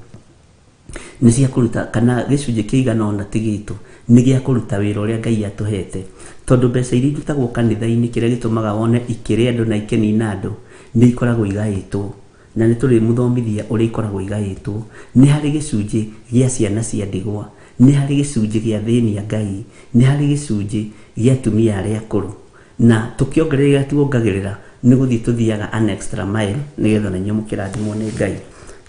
Nĩ cia kũruta, kana gĩcunjĩ kĩigana ũna ti gitũ, nĩ gĩa kũruta wĩra ũrĩa Ngai atũhete. Tondũ mbeca iria irutagwo kanitha-inĩ kĩrĩa gĩtũmaga wone ikĩrĩa andũ na ikĩnina andũ, nĩ ikoragwo igaĩtwo. Na nĩ tũrĩmũthomithia ũrĩa ikoragwo igaĩtwo. Nĩ harĩ gĩcunjĩ gĩa ciana cia ndigwa, nĩ harĩ gĩcunjĩ gĩa athĩni a Ngai, nĩ harĩ gĩcunjĩ gĩa atumia arĩa akũrũ. Na tũkĩongerera tuongagĩrĩra nĩ gũthiĩ tũthiaga an extra mile nĩgetha na inyuĩ mũkĩrathimwo nĩ Ngai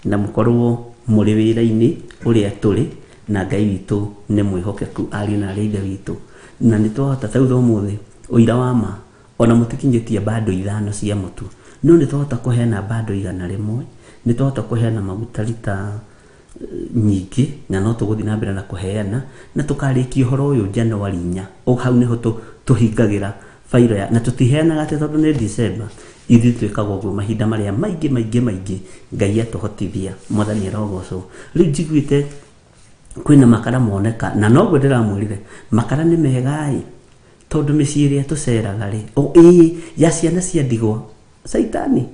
na mũkorwo mũrĩ wĩra-inĩ ũrĩa tũrĩ na Ngai witũ nĩ mwĩhokeku ariũ na arĩ ithe witũ. Na nĩ twahota ta rĩu ũmũthĩ ũira wa ma ona mũtikinyĩtie bando 5 cia mũtu, no nĩ twahota kũheana bando 100, nĩ twahota kũheana maguta rita nyingĩ, na no tũgũthiĩ na mbere na kũheana na tũkarĩkia ũhoro ũyũ January 4. Hau nĩho tũhingagĩra failo ya, na tũtiheanaga atĩ tondũ nĩ December, ithuĩ twĩkaga ũguo mahinda marĩa maingĩ maingĩ maingĩ Ngai atũhotithia. Mwathani arogocwo. Rĩu njiguĩte kwĩna makara moneka, na noguo ndĩramwĩrire makara nĩ mega ĩ, tondũ mĩciĩ ĩrĩa tũceraga rĩ, ĩ ya ciana cia ndigwa caitani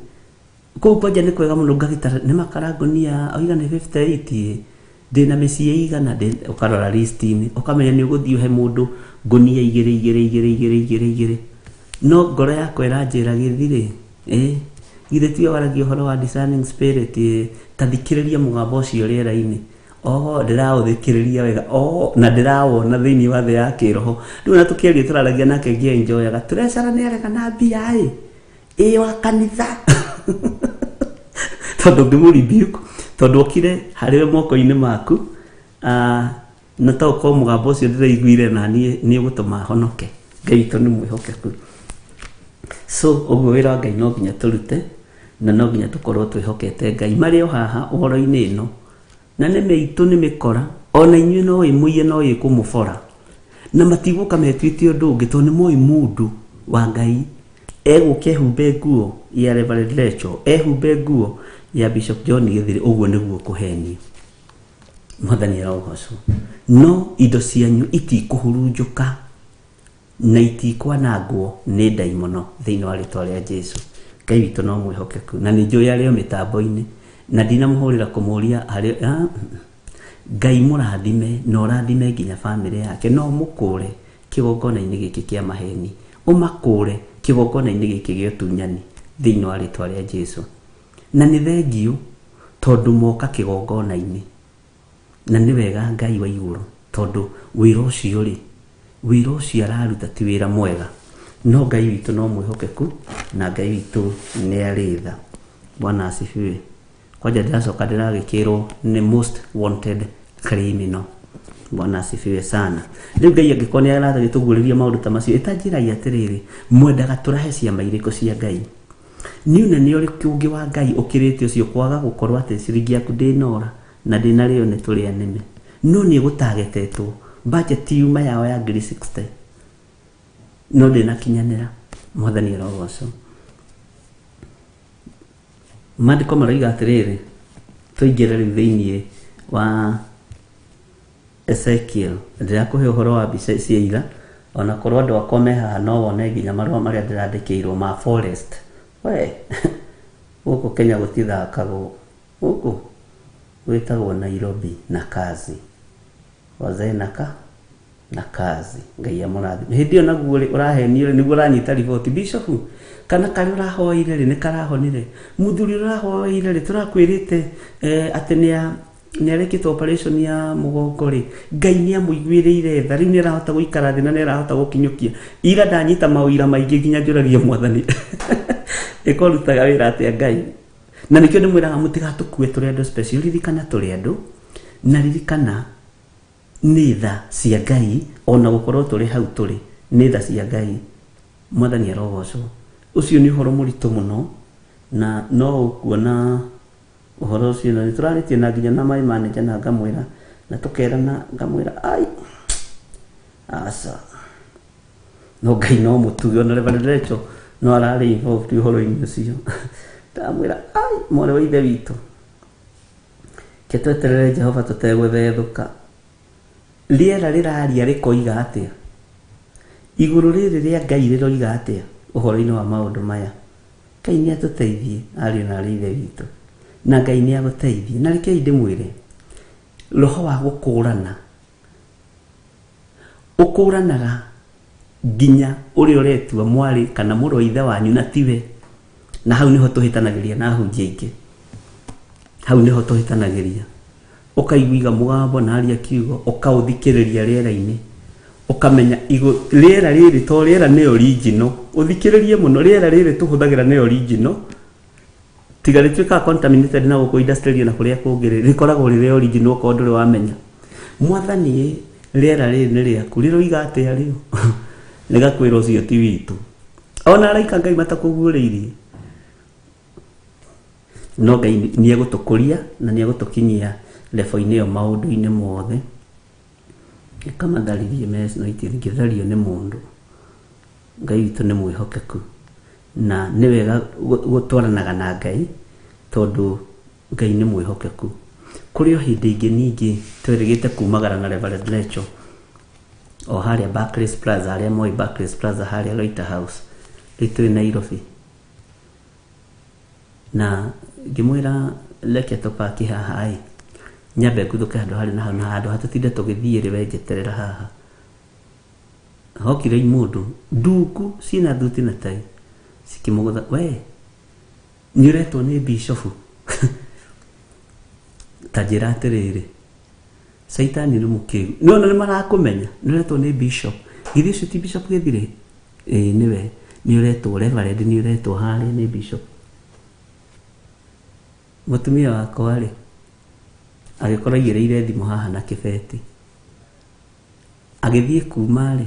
kũu kwanja nĩ kwega mũno, ngagĩtara nĩ makara ngũnia oiga nĩ 58 ĩ, ndĩna mĩciĩ igana, ũkarora list-inĩ ũkamenya nĩ ũgũthiĩ ũhe mũndũ ngũnia igĩrĩ igĩrĩ igĩrĩ igĩrĩ igĩrĩ igĩrĩ, no ngoro yakwa ĩranjĩra gĩthirĩ ĩ, Githĩ tiwe waragia ũhoro wa discerning spirit? Ĩ, ta thikĩrĩria mũgambo ũcio rĩera-inĩ. Oh, ndĩraũthikĩrĩria wega. Oh, na ndĩrawona thĩinĩ wa thĩ ya kĩroho. Rĩu ona tũkĩaria tũraragia nake ngĩenjoyaga. Tũrecara nĩ arega na mbia ĩ. Ĩ wa kanitha. Tondũ ngĩmũ rebuke tondũ okire harĩ we moko-inĩ maku, na to ũkorwo mũgambo ũcio ndĩraiguire na niĩ nĩ ũgũtũma honoke. Ngai witũ nĩ mwĩhokeku. So ũguo wĩra wa Ngai no nginya tũrute na no nginya tũkorwo twĩhokete Ngai. Marĩ o haha ũhoro-inĩ ĩno na nĩ mĩitũ nĩ mĩkora, ona inyuĩ no ĩmũiye no ĩkũmũbora, na matigũka metuĩte ũndũ ũngĩ tondũ nĩ moĩ mũndũ wa Ngai egũka ehumbe nguo ya Reverend Rachel, ehumbe nguo ya Bishop John Gĩthiri, ũguo nĩguo kũhenio. Mwathani arogocwo. No indo cianyu itikũhurunjũka na itikwanangwo nĩ ndaimono thĩinĩ wa rĩtwa rĩa Jesu. Ngai witũ no mwĩhokeku na nĩ njũĩ arĩ o mĩtambo-inĩ na ndinamũhũrĩra kũmũria harĩ. Ngai mũrathime na ũrathime nginya bamĩrĩ yake, no mũkũre kĩgongona-inĩ gĩkĩ kĩa maheni, ũmakũre kĩgongona-inĩ gĩkĩ gĩa ũtunyani thĩinĩ wa rĩtwa rĩa Jesu. Na nĩ thengiũ tondũ moka kĩgongona-inĩ, na nĩ wega Ngai wa igũrũ tondũ wĩra ũcio rĩ, wĩra ũcio araruta ti wĩra mwega, no Ngai witũ no mwĩhokeku na Ngai witũ nĩ arĩ tha. Bwana asifiwe. Kwanja ndĩracoka ndĩragĩkĩrwo nĩ most wanted criminal. Bwana asifiwe sana. Rĩu Ngai angĩkorwo nĩ aratũguũrĩria maũndũ ta macio, ĩtanjĩrai atĩrĩrĩ, mwendaga tũrahe ciama irĩkũ cia Ngai? Nĩ ũnene ũrĩkũ ũngĩ wa Ngai ũkĩrĩte ũcio kwaga gũkorwo atĩ ciringi yaku ndĩnora na ndĩnarĩo nĩ tũrĩa nĩme, no nĩ ĩgũtagetetwo budget yuma yao ya 60,000 no ndĩnakinyanĩra. Mwathani arogocwo. Maandĩko maroiga atĩrĩrĩ, tũingĩre rĩu thĩinĩ wa Ezekiel. Ndĩrakũhe ũhoro wa mbica cia ira, ona korwo andũ akwa me haha no wone nginya marũa marĩa ndĩrandĩkĩirwo ma forest. We gũkũ Kenya gũtithakagwo, gũkũ gwĩtagwo Nairobi na kazi, wazee na kazi. Ngai amũrathime. Hĩndĩ ĩyo naguo rĩ, ũrahenio rĩ, nĩguo ũranyita riboti bishop kana karĩa ũrahoeire rĩ nĩ karahonire, mũthuri ũrĩa ũrahoeire rĩ tũrakwĩrĩte atĩ nĩ arekĩte operation ya mũgongo rĩ, Ngai nĩ amũiguĩrĩire tha, rĩu nĩ arahota gũikara thĩ na nĩ arahota gũkinyũkia. Ira ndanyita maũira maingĩ nginya njũragia Mwathani ĩkorutaga wĩra atĩa Ngai. Na nĩkĩo ndĩmwĩraga mũtigatũkue tũrĩ andũ special. Ririkana tũrĩ andũ, na ririkana nĩ tha cia Ngai, ona gũkorwo tũrĩ hau tũrĩ nĩ tha cia Ngai. Mwathani arogocwo. Ũcio nĩ ũhoro mũritũ mũno na no ũkuona ũhoro ũcio, na nĩ tũrarĩtie na nginya na my manager na ngamwĩra na tũkerana, ngamwĩra ai aca, no Ngai no mũtuge. Ona Reverend Rachel no ararĩ involved ũhoro-inĩ ũcio. Ndamwĩra ai mwarĩ wa ithe witũ, ke tweterere Jehova tũtegũthethũka. Rĩera rĩraria rĩkoiga atĩa? Igũrũ rĩrĩ rĩa Ngai rĩroiga atĩa ũhoro-inĩ wa maũndũ maya? Ngai nĩ atũteithie ariũ na arĩ ithe witũ, na Ngai nĩ agũteithie. Na rekei ndĩmwĩre, roho wa gũkũrana ũkũranaga nginya ũrĩa ũretua mwarĩ kana mũrũ wa ithe wanyu na tiwe. Na hau nĩho tũhĩtanagĩria na ahunjia aingĩ, hau nĩho tũhĩtanagĩria. Ũkaiguiga mũgambo na aria kiugo, ũkaũthikĩrĩria rĩera-inĩ, ũkamenya rĩera rĩrĩ to rĩera nĩ original. Ũthikĩrĩrie mũno, rĩera rĩrĩ tũhũthagĩra nĩ original, tiga rĩtuĩkaga contaminated na gũkũ industrial na kũrĩa kũngĩ rĩ, rĩkoragwo rĩrĩ original okorwo ndũrĩ wamenya. Mwathani, rĩera rĩrĩ nĩ rĩaku, rĩroiga atĩa rĩu? Rĩgakwĩra ũcio ti witũ. Ona araika Ngai matakũguũrĩirie, no Ngai nĩ egũtũkũria na nĩ egũtũkinyia level-inĩ ĩyo maũndũ-inĩ mothe. Ĩkamatharirie mess, no itingĩthario nĩ mũndũ. Ngai witũ nĩ mwĩhokeku na nĩ wega gũtwaranaga na Ngai tondũ Ngai nĩ mwĩhokeku. Kũrĩ o hĩndĩ ĩngĩ ningĩ twerĩgĩte kumagara na Reverend Rachel o harĩa Barclays Plaza, arĩa moĩ Barclays Plaza harĩa Loiter House, rĩu twĩ Nairobi, na ngĩmwĩra reke tũpaki haha ĩ, nyambe nguthũke handũ harĩ na hau, na handũ hatũtinde tũgĩthiĩ rĩ, we njeterera haha. Hokire imũndũ ndungu ciĩna thuti na tai cikĩmũgũtha, we Nĩ ũretwo nĩ bishofu. Ta njĩra atĩrĩrĩ, Caitani nĩ mũkĩgu. No nĩ marakũmenya, nĩ ũretwo nĩ bishop. Githĩ ũcio ti bishop Gĩthirĩ? Ĩĩ nĩwe. Nĩ ũretwo reverend, nĩ ũretwo harĩa nĩ bishop. Mũtumia wakwa rĩ, agĩkorwo aigĩrĩire thimũ haha na kĩbeti. Agĩthiĩ kuma rĩ,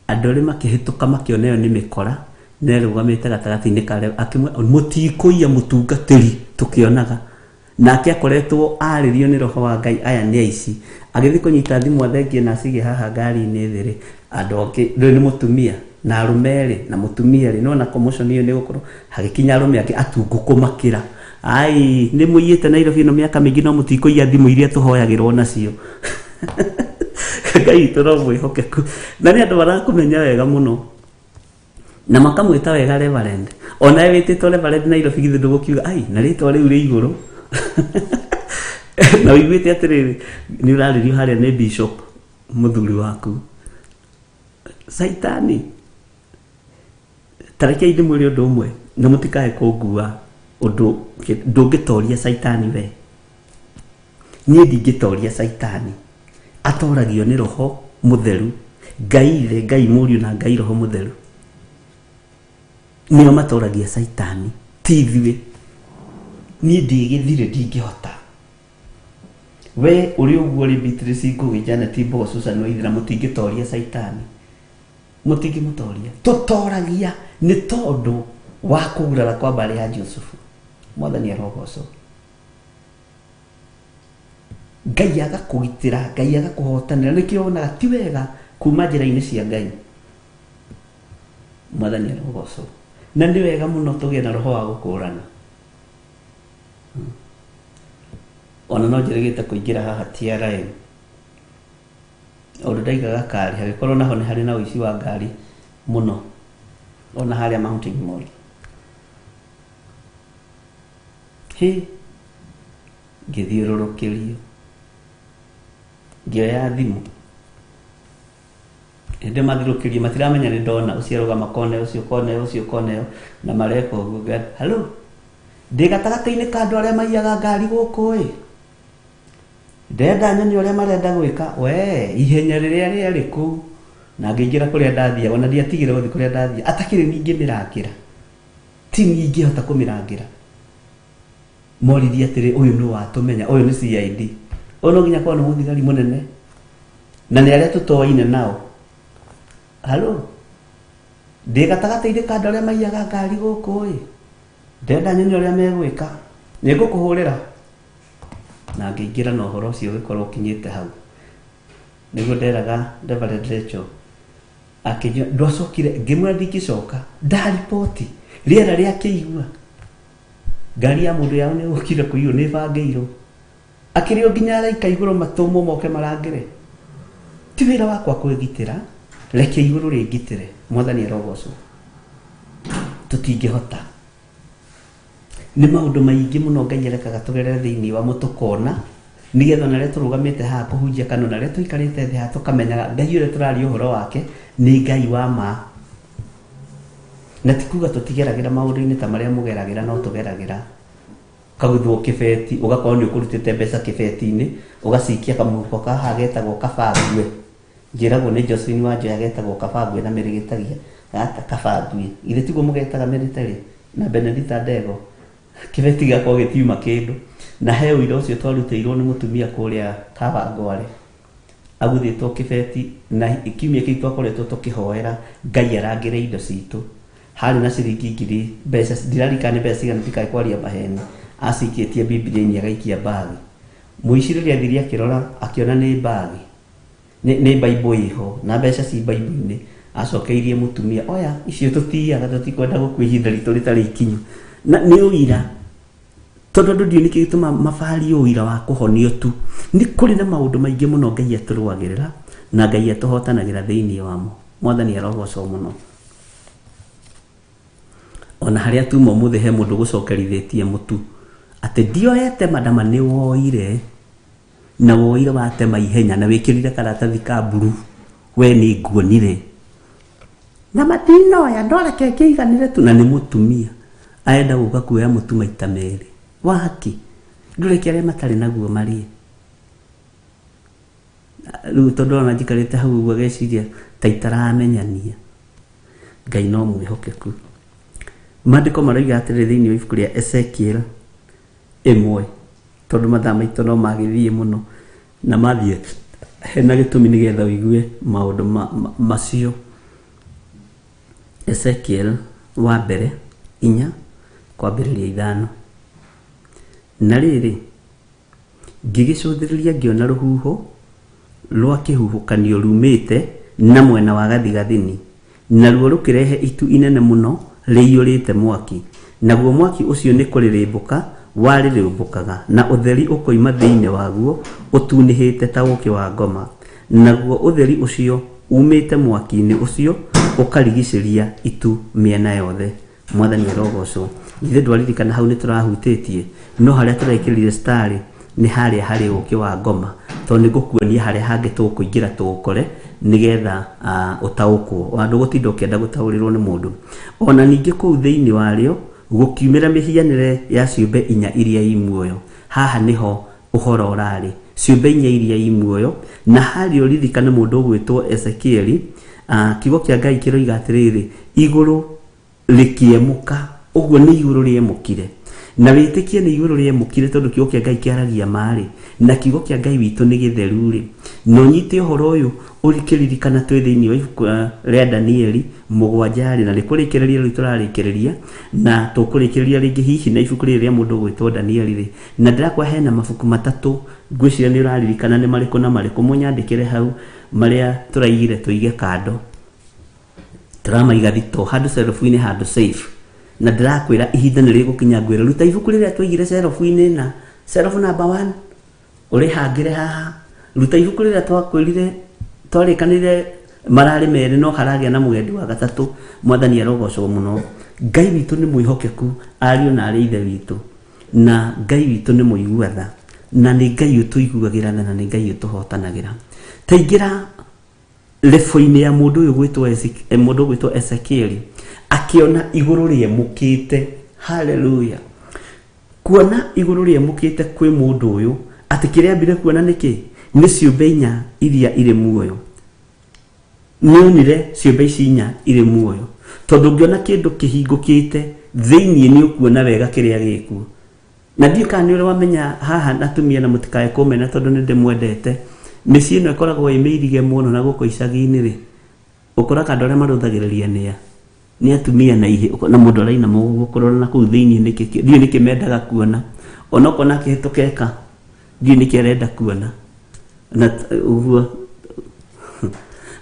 andũ erĩ makĩhĩtũka makĩona ĩyo nĩ mĩkora na ĩrũgamĩte gatagatĩ-inĩ ka arĩa akĩmwĩra mũtikũiya mũtungatĩri tũkĩonaga nake akoretwo arĩrio nĩ roho wa Ngai aya nĩ aici agĩthiĩ kũnyita thimũ athengie na acige haha ngari-inĩ thĩ rĩ andũ angĩ rĩu nĩ mũtumia na arũme erĩ na mũtumia rĩ nĩwona commotion ĩyo nĩ ĩgũkorwo hagĩkinya arũme angĩ atungu kũmakĩra ai nĩ mũiyĩte Nairobi ĩno mĩaka mĩingĩ no mũtikũiya thimũ iria tũhoyagĩrwo nacio Ngai witũ no mwĩhokeku na nĩ andũ marakũmenya wega mũno na makamwĩta wega reverend onawe wĩtĩtwo reverend Nairobi githĩ ndũgũkiuga ai na rĩtwa rĩu rĩ igũrũ na ũiguĩte atĩrĩrĩ nĩ ũrarĩrio harĩa nĩ bishop mũthuri waku Caitani ta rekei ndĩmwĩre ũndũ ũmwe na mũtikae kũngua ũndũ ndũngĩtoria caitani we niĩ ndingĩtoria caitani atoragio nĩ roho mũtheru Ngai ithe Ngai mũriũ na Ngai roho mũtheru nĩo matoragia caitani ti ithuĩ niĩ ndĩ gĩthirĩ ndingĩhota we ũrĩ ũguo rĩ Beatrice Ngũgĩ Janet Mbogo Susan Waithera mũtingĩtoria caitani mũtingĩmũtoria tũtoragia nĩ tondũ wa kũgurara kwa mbarĩ ya Jusufu mwathani arogocwo Ngai agakũgitĩra Ngai agakũhotanĩra nĩkĩo wonaga ti wega kuma njĩra-inĩ cia Ngai mwathani arogocwo na nĩ wega mũno tũgĩe na roho wa gũkũrana ona no njĩrĩgĩte kũingĩra haha TRM ũndũ ndaigaga kari hagĩkorwo naho nĩ harĩ na ũici wa ngari mũno ona harĩa Mountain Mall hĩ ngĩthiũrũrũkĩrio ngĩoya thimũ hĩndĩ mathiũrũrũkĩrie matiramenya nĩ ndona ũcio arũgama kona ũcio kona ũcio kona ĩyo na mareka ũguo hello ndĩ gatagatĩ-inĩ ka andũ arĩa maiyaga ngari gũkũ ĩ ndĩrenda nyone ũrĩa marenda gwĩka we ihenya rĩrĩa rĩarĩ kũu na ngĩingĩra kũrĩa ndathiaga ona ndiatigire gũthiĩ kũrĩa ndathiaga atakĩrĩ niĩ ingĩmĩrangĩra ti niĩ ingĩhota kũmĩrangĩra moririe atĩrĩ ũyũ nũ watũmenya ũyũ nĩ CID ũyũ no nginya akorwo nĩ mũthigari mũnene na nĩ arĩa tũtoaine nao halo ndĩ gatagatĩ-inĩ ka andũ arĩa maiyaga ngari gũkũ ĩ ndĩrenda nyone ũrĩa megwĩka nĩ ngũkũhũrĩra na ngĩingĩra na ũhoro ũcio ũgĩkorwo ũkinyĩte hau nĩguo nderaga Reverend Rachel akĩnjĩra ndwacokire ngĩmwĩra ndingĩcoka ndariboti rĩera rĩa kĩigua ngari ya mũndũ yao nĩ gũkire kũiywo nĩ ĩbangĩirwo akĩrĩ o nginya araika igũrũ matũmwo moke marangĩre ti wĩra wakwa kwĩgitĩra reke igũrũ rĩngitĩre mwathani arogocwo tũtingĩhota nĩ maũndũ maingĩ mũno Ngai arekaga tũgerere thĩinĩ wamo tũkona nĩgetha ona rĩrĩa tũrũgamĩte haha kũhunjia kana ona rĩrĩa tũikarĩte thĩ haha tũkamenyaga Ngai ũrĩa tũraria ũhoro wake nĩ Ngai wa ma na ti kuga tũtigeragĩra maũndũ-inĩ ta marĩa mũgeragĩra no tũgeragĩra ũkaguthwo kĩbeti ũgakorwo nĩ ũkũrutĩte mbeca kĩbeti-inĩ ũgacikia kamũhuko kaha getagwo kabangue njĩragwo nĩ Josephine Wanjoya getagwo kabangue na mĩrĩgĩtagia gata kabangue githĩ tiguo mũgetaga mĩrĩtarĩ na Benedita Ndego kĩbeti gĩgakorwo gĩtiuma kĩndũ na he ũira ũcio twarutĩirwo nĩ mũtumia kũrĩa Kawangware aguthĩtwo kĩbeti na kiumia kĩu twakoretwo tũkĩhoera Ngai arangĩre indo citũ harĩ na ciringi ngiri mbeca ndirarikana nĩ mbeca cigana ndikae kwaria maheni acikĩtie Bibilia-inĩ agaikia mbagi mũici rĩrĩa athire akĩrora akĩona nĩ mbagi nĩ nĩ Bible ĩho na mbeca ci Bible-inĩ acokeirie mũtumia oya icio tũtiaga tũtikwenda gũkua ihinda ritũ rĩtarĩ ikinyu na nĩ ũira tondũ andũ ndiũĩ nĩkĩ gĩtũma mabarie ũira wa kũhonio tu nĩ kũrĩ na maũndũ maingĩ mũno Ngai atũrũagĩrĩra na Ngai atũhotanagĩra thĩinĩ wamo mwathani arogocwo mũno ona harĩa tuma ũmũthĩ he mũndũ gũcokerithĩtie mũtu atĩ ndioete madama nĩ woire na woire watema ihenya na wĩkĩrire karatathi ka mburu we nĩ nguonire na matinoya no reke ngĩiganĩre tu na nĩ mũtumia Arenda gũka kuoya mũtu maita merĩ. Waki? Ndũreke arĩa matarĩ naguo marĩe. Rĩu tondũ ona njikarĩte hau ũguo ageciria ta itaramenyania. Ngai no mwĩhokeku. Maandĩko maroiga atĩrĩrĩ thĩinĩ wa ibuku rĩa Ezekiel ĩmwe, tondũ mathaa maitũ no magĩthiĩ mũno na mathiĩ hena gĩtũmi nĩgetha ũigue maũndũ macio. Ezekiel wa mbere inya kwambĩrĩria ithano. Na rĩrĩ, ngĩgĩcũthĩrĩria ngĩona rũhuho rwa kĩhuhũkanio rumĩte na mwena wa gathigathini, naruo rũkĩrehe itu inene mũno rĩiyũrĩte mwaki, naguo mwaki ũcio nĩ kũrĩrĩmbũka warĩrĩmbũkaga, na ũtheri ũkoima thĩinĩ waguo ũtunĩhĩte ta ũũkĩ wa ngoma, naguo ũtheri ũcio uumĩte mwaki-inĩ ũcio ũkarigicĩria itu mĩena yothe. Mwathani arogocwo. Githĩ ndwaririkana hau nĩ tũrahutĩtie? No harĩa tũrekĩrire star nĩ harĩa harĩ ũkĩ wa ngoma, tondũ nĩ ngũkuonia harĩa hangĩ tũkũingĩra tũũkore nĩgetha ũtaũkwo. Ona ndũgũtinda ũkĩenda gũtaũrĩrwo nĩ mũndũ. Ona ningĩ kũu thĩinĩ warĩo gũkiumĩra mĩhianĩre ya ciũmbe inya iria i muoyo. Haha nĩho ũhoro ũrarĩ. Ciũmbe inya iria i muoyo. Na harĩa ũririkane mũndũ ũgwĩtwo Ezekieli, kiugo kĩa Ngai kĩroiga atĩrĩrĩ, igũrũ rĩkĩemũka. Ũguo nĩ igũrũ rĩemũkire. Na wĩtĩkie nĩ igũrũ rĩemũkire tondũ kiugo kĩa Ngai kĩaragia ma-rĩ, na kiugo kĩa Ngai witũ nĩ gĩtheru-rĩ, na ũnyite ũhoro ũyũ ũkĩririkana twĩ thĩinĩ wa ibuku rĩa Danieli mũgwanja-rĩ, na nĩ kũrĩkĩrĩria rĩu tũrarĩkĩrĩria, na tũkũrĩkĩrĩria rĩngĩ hihi na ibuku rĩrĩ rĩa mũndũ ũgwĩtwo Danieli-rĩ, na ndĩrakwa hena mabuku matatũ ngwĩciria nĩ ũraririkana nĩ marĩkũ na marĩkũ, mũnyandĩkĩre hau marĩa tũraigire tũige kando. Tũramaiga thitoo handũ cerobu-inĩ handũ safe. Na ndĩrakwĩra ihinda nĩ rĩgũkinya ngwĩre ruta ibuku rĩrĩa twaigire cerobu-inĩ na cerobu number 1 ũrĩhangĩre haha. Ruta ibuku rĩrĩa twakwĩrire twarĩkanĩire mararĩ merĩ no haragĩa na mũgendi wa gatatũ. Mwathani arogocwo mũno. Ngai witũ nĩ mwĩhokeku ariũ na arĩ ithe witũ. Na Ngai witũ nĩ mũigua tha. Na nĩ Ngai ũtũiguagĩra tha na nĩ Ngai ũtũhotanagĩra. Taingĩra lebo-inĩ ya mũndũ ũyũ gwĩtwo mũndũ ũgwĩtwo Ezekieli akĩona igũrũ rĩemũkĩte. Haleluya! Kuona igũrũ rĩemũkĩte kwĩ mũndũ ũyũ, atĩ kĩrĩa ambire kuona nĩ kĩ? Nĩ ciũmbe inya iria irĩ muoyo. Nĩonire ciũmbe ici inya irĩ muoyo, tondũ ũngĩona kĩndũ kĩhingũkĩte thĩinĩ nĩ ũkuona wega kĩrĩa gĩkuo. Na ndiũĩ kana nĩ ũrĩ wamenya haha atumia na mũtikae kũmena tondũ nĩ ndĩmwendete, mĩciĩ ĩno ĩkoragwo ĩ mĩirige mũno na gũkũ icagi-inĩ rĩ, ũkoraga andũ arĩa marũthagĩrĩria nĩ a? Nĩ atumia na ihĩ, ũkona mũndũ arainama ũguo kũrora na kũu thĩinĩ nĩkĩ, ndiũĩ nĩkĩ mendaga kuona. Ona ũkona akĩhĩtũka eka, ndiũĩ nĩkĩ arenda kuona. Na ũguo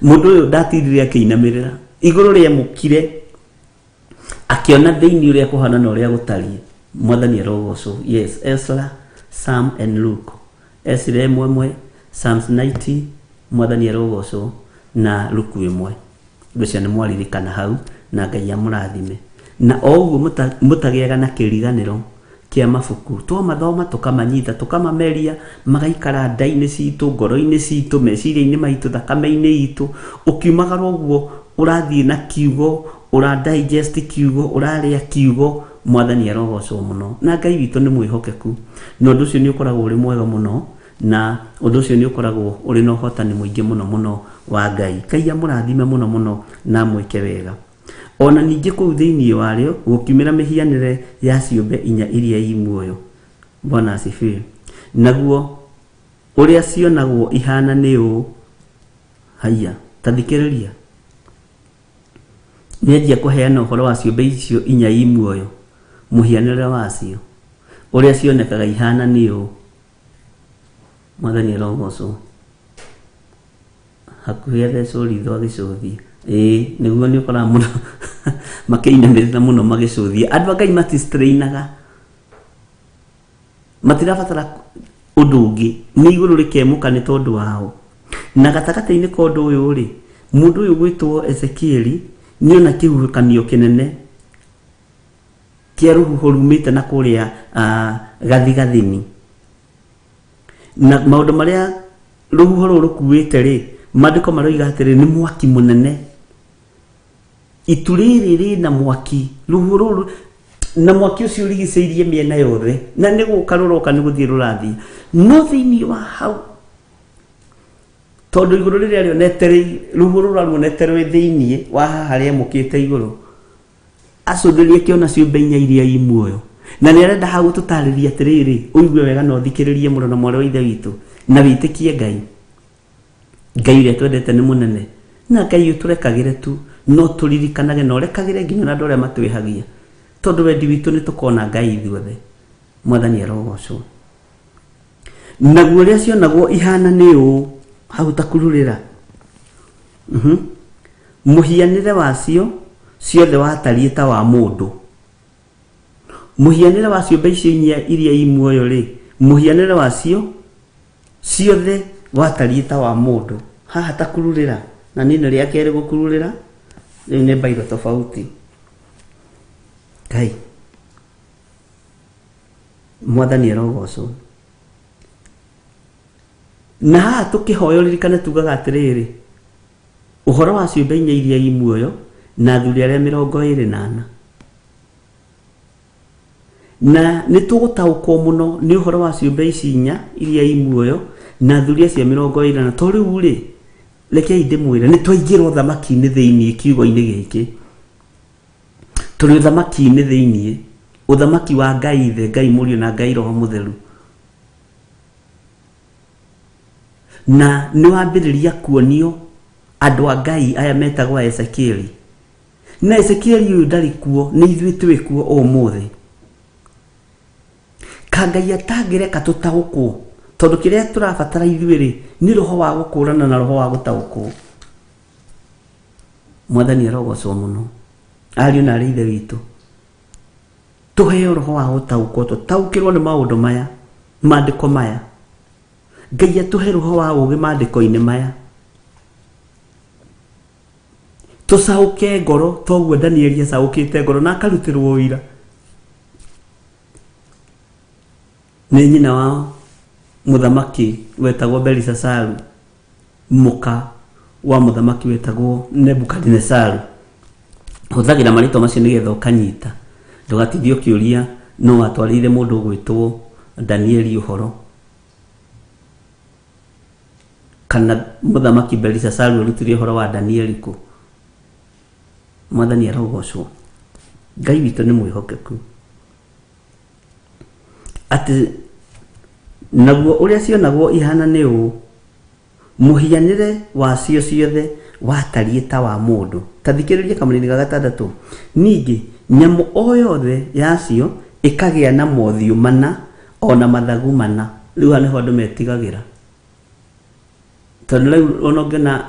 mũndũ ũyũ ndatindire akĩinamĩrĩra, igũrũ rĩemũkire akĩona thĩinĩ ũrĩa kũhana na ũrĩa gũtariĩ. Mwathani arogocwo. Yes, Ezra, Psalm and Luke. Ezra ĩmwe ĩmwe, Psalms 90, Mwathani arogocwo, na Luke ĩmwe. Ngwĩciria nĩ mwaririkana hau, na Ngai amũrathime. Na o ũguo mũtagĩaga na kĩriganĩro kĩa mabuku, twamathoma tũkamanyita, tũkamameria, magaikara nda-inĩ citũ, ngoro-inĩ citũ, meciria-inĩ maitũ, thakame-inĩ itũ. Ũkiumagara ũguo ũrathiĩ na kiugo, ũra digest kiugo, ũrarĩa kiugo. Mwathani arogocwo mũno. Na Ngai witũ nĩ mwĩhokeku. Na ũndũ ũcio nĩ ũkoragwo ũrĩ mwega mũno, na ũndũ ũcio nĩ ũkoragwo ũrĩ na ũhotani mũingĩ mũno mũno wa Ngai. Ngai amũrathime mũno mũno na amwĩke wega. Ona ningĩ kũu thĩinĩ warĩo gũkiumĩra mĩhianĩre ya ciũmbe inya iria i muoyo. Bwana asifiwe. Naguo ũrĩa cionagwo ihana nĩ ũũ. Haiya, ta thikĩrĩria. Nĩanjia kũheana ũhoro wa ciũmbe icio inya i muoyo, mũhianĩre wacio, ũrĩa cionekaga ihana nĩ ũũ. Mwathani arogocwo. Hakuhĩ athecwo ritho agĩcũthia. Ĩĩ, nĩguo nĩ ũkoraga mũno makĩinamĩrĩra mũno magĩcũthia. Andũ a Ngai matistrainaga. Matirabatara ũndũ ũngĩ, nĩ igũrũ rĩkemũka nĩ tondũ wao. Na gatagatĩ-inĩ ka ũndũ ũyũ rĩ, mũndũ ũyũ ũgwĩtwo Ezekieli nĩ ona kĩhuhũkanio kĩnene kĩa rũhuho rumĩte na kũrĩa gathigathini. Na maũndũ marĩa rũhuho rũrũ rũkuĩte rĩ, maandĩko maroiga atĩrĩ, nĩ mwaki mũnene. Itu rĩrĩ rĩna mwaki, rũhuho rũrũ, Na mwaki ũcio ũrigicĩirie mĩena yothe, na nĩ gũka rũroka, nĩ gũthiĩ rũrathiĩ, no thĩinĩ wa hau, tondũ igũrũ rĩrĩa rĩonete rũhuho rũrĩa ruonete rwĩ thĩinĩ wa haha rĩemũkĩte igũrũ, acũthĩrĩrie kĩona ciũmbe inya iria i muoyo. Na nĩ arenda ha gũtũtarĩria atĩrĩrĩ, ũigue wega na ũthikĩrĩrie mũno, na mwarĩ wa Ithe witũ, na wĩtĩkie Ngai. Ngai ũrĩa twendete nĩ mũnene, na Ngai ũtũrekagĩre tu, no tũririkanage na ũrekagĩre nginya na andũ arĩa matwĩhagia, tondũ wendi witũ nĩ tũkona Ngai ithuothe. Mwathani arogocwo. Naguo ũrĩa cionagwo ihana nĩ ũũ hau takururĩra. Mũhianĩre wacio ciothe watariĩ ta wa mũndũ. Mũhianĩre wa ciũmbe icio inya iria i muoyo-rĩ, mũhianĩre wacio ciothe watariĩ ta wa mũndũ. Haha ta kururĩra, na niĩ nĩ rĩa kerĩ gũkururĩra, rĩu nĩ mbairũ tofauti. Ngai, Mwathani arogocwo. Na haha tũkĩhoya ũririkane tugaga atĩrĩrĩ, ũhoro wa ciũmbe inya iria i muoyo na athuri arĩa 24. Na nĩ tũgũtaũkwo mũno nĩ ũhoro wa ciũmbe ici inya iria i muoyo na athuri acio 24. To rĩu rĩ, rekei ndĩmwĩre, nĩ twaingĩra ũthamaki-inĩ thĩinĩ kiugo-inĩ gĩkĩ. Tũrĩ ũthamaki-inĩ thĩinĩ, ũthamaki wa Ngai Ithe, Ngai Mũriũ na Ngai Roho Mũtheru. Na nĩ wambĩrĩria kuonio andũ a Ngai aya metagwo a Ezekieli. Na Ezekieli ũyũ ndarĩ kuo, nĩ ithuĩ twĩ kuo ũmũthĩ. Ka Ngai atangĩreka tũtaũkwo, tondũ kĩrĩa tũrabatara ithuĩ rĩ, nĩ roho wa gũkũrana na roho wa gũtaũkwo. Mwathani arogocwo mũno. Ariũ na arĩ Ithe witũ, tũheo roho wa gũtaũkwo, tũtaũkĩrwo nĩ maũndũ maya, maandĩko maya. Ngai atũhe roho wa ũũgĩ maandĩko-inĩ maya, tũcaũke ngoro toguo Danieli acaũkĩte ngoro na akarutĩrwo ũira nĩ nyina wa mũthamaki wetagwo Belishazaru, mũka wa mũthamaki wetagwo Nebukadinesaru. Hũthagĩra marĩtwa macio nĩgetha ũkanyita, ndũgatinde ũkĩũria no watwarĩire mũndũ ũgwĩtwo Danieli ũhoro, kana mũthamaki Belishazaru arutire ũhoro wa Danieli kũ. Mwathani arogocwo. Ngai witũ nĩ mwĩhokeku. Atĩ naguo ũrĩa cionagwo ihana nĩ ũũ, mũhianĩre wacio ciothe watariĩ ta wa mũndũ. Ta thikĩrĩria kamũnini ga gatandatũ. Ningĩ nyamũ o yothe yacio ĩkagĩa na mothiũ mana o na mathagu mana. Rĩu haha nĩho andũ metigagĩra, tondũ rĩu ona ũngĩona,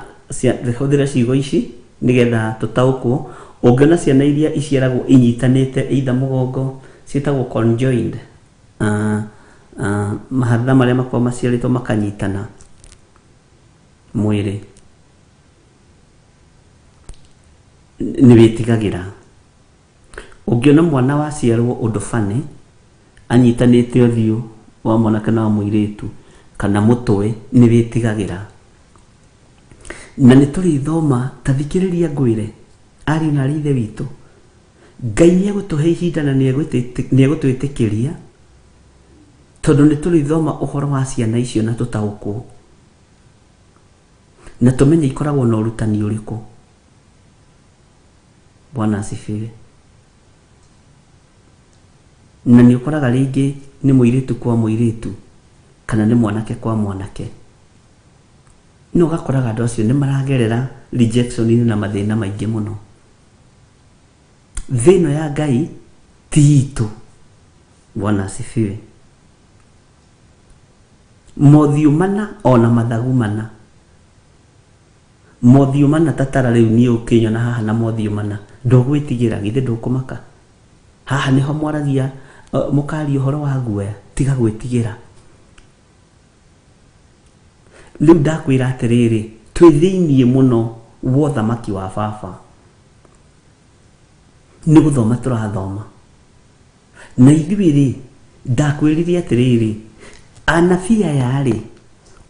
hũthĩra ciugo ici nĩgetha tũtaũkwo, ũngĩona ciana iria iciaragwo inyitanĩte either mũgongo, ciĩtagwo conjoined, mahatha marĩa makoragwo maciarĩtwo makanyitana mwĩrĩ, nĩ wĩtigagĩra. Ũngĩona mwana waciarwo ũndũ funny, anyitanĩte ũthiũ wa mwanake na wa mũirĩtu kana mũtwe, nĩ wĩtigagĩra. Na nĩ tũrĩthoma, ta thikĩrĩria ngwĩre, ariũ na arĩ Ithe witũ, Ngai nĩ egũtũhe ihinda na nĩ egũtwĩtĩkĩria, tondũ nĩ tũrĩthoma ũhoro wa ciana icio na tũtaũkwo, na tũmenye ikoragwo na ũrutani ũrĩkũ. Bwana asifiwe. Na nĩ ũkoraga rĩngĩ nĩ mũirĩtu kwa mũirĩtu, kana nĩ mwanake kwa mwanake. No ũgakoraga andũ acio nĩ maragerera rejection na mathĩna maingĩ mũno. Thĩ ĩno ya Ngai ti itũ. Bwana asifiwe. Mothiũ mana ona mathagu mana. Mothiũ mana tatara rĩu niĩ ũkĩnyona haha na mothiũ mana, ndũgwĩtigĩra, githĩ ndũkũmaka? Haha nĩho mwaragia, mũkaria ũhoro wa guoya, tiga gwĩtigĩra. Rĩu ndakwĩra atĩrĩrĩ, twĩ thĩiniĩ mũno wa ũthamaki wa baba. Nĩ gũthoma tũrathoma. Na ithuĩ rĩ, ndakwĩrire atĩrĩrĩ, anabii aya rĩ,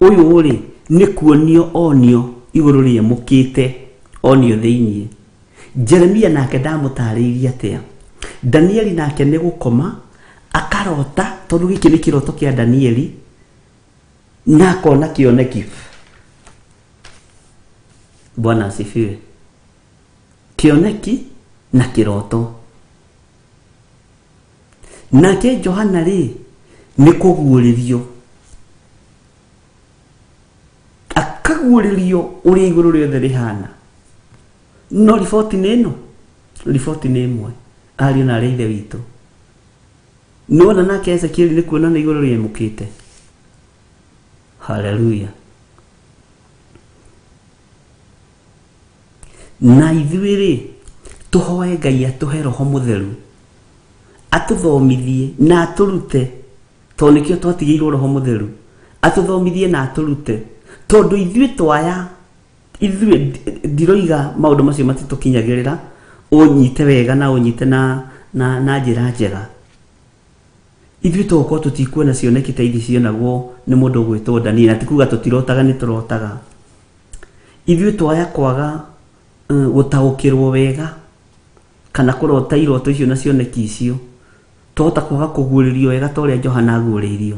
ũyũ rĩ, nĩ kuonio onio igũrũ rĩemũkĩte, onio thĩiniĩ. Jeremia nake ndamũtarĩirie atĩa? Danieli nake nĩ gũkoma akarota, tondũ gĩkĩ nĩ kĩroto kĩa Danieli, na akona kĩoneki. Bwana asifiwe. Kĩoneki na kĩroto. Nake Johana rĩ, nĩ kũguũrĩrio, akaguũrĩrio ũrĩa igũrũ rĩothe rĩhana. No riboti nĩ ĩno, riboti nĩ ĩmwe, ariũ na arĩa ithe witũ. Nĩwona nake Ezekieli nĩ kuona nĩ igũrũ rĩemũkĩte. Haleluya. Na ithuĩ rĩ, tũhoe Ngai atũhe roho mũtheru, atũthomithie na atũrute, tondũ nĩkĩo twatigĩirwo roho mũtheru, atũthomithie na atũrute, tondũ ithuĩ twaya, ithuĩ ndiroiga maũndũ macio matitũkinyagĩrĩra, ũnyite wega na ũnyite na njĩra njega. Ithuĩ tũgũkorwo tũtikuona cioneki ta ithi cionagwo nĩ mũndũ ũgwĩtwo Danieli, na ti kuga tũtirotaga, nĩ tũrotaga. Ithuĩ twaya kwaga gũtaũkĩrwo wega kana kũrota iroto icio na cioneki icio, twahota kwaga kũguũrĩrio wega ta ũrĩa Johana aguũrĩirio,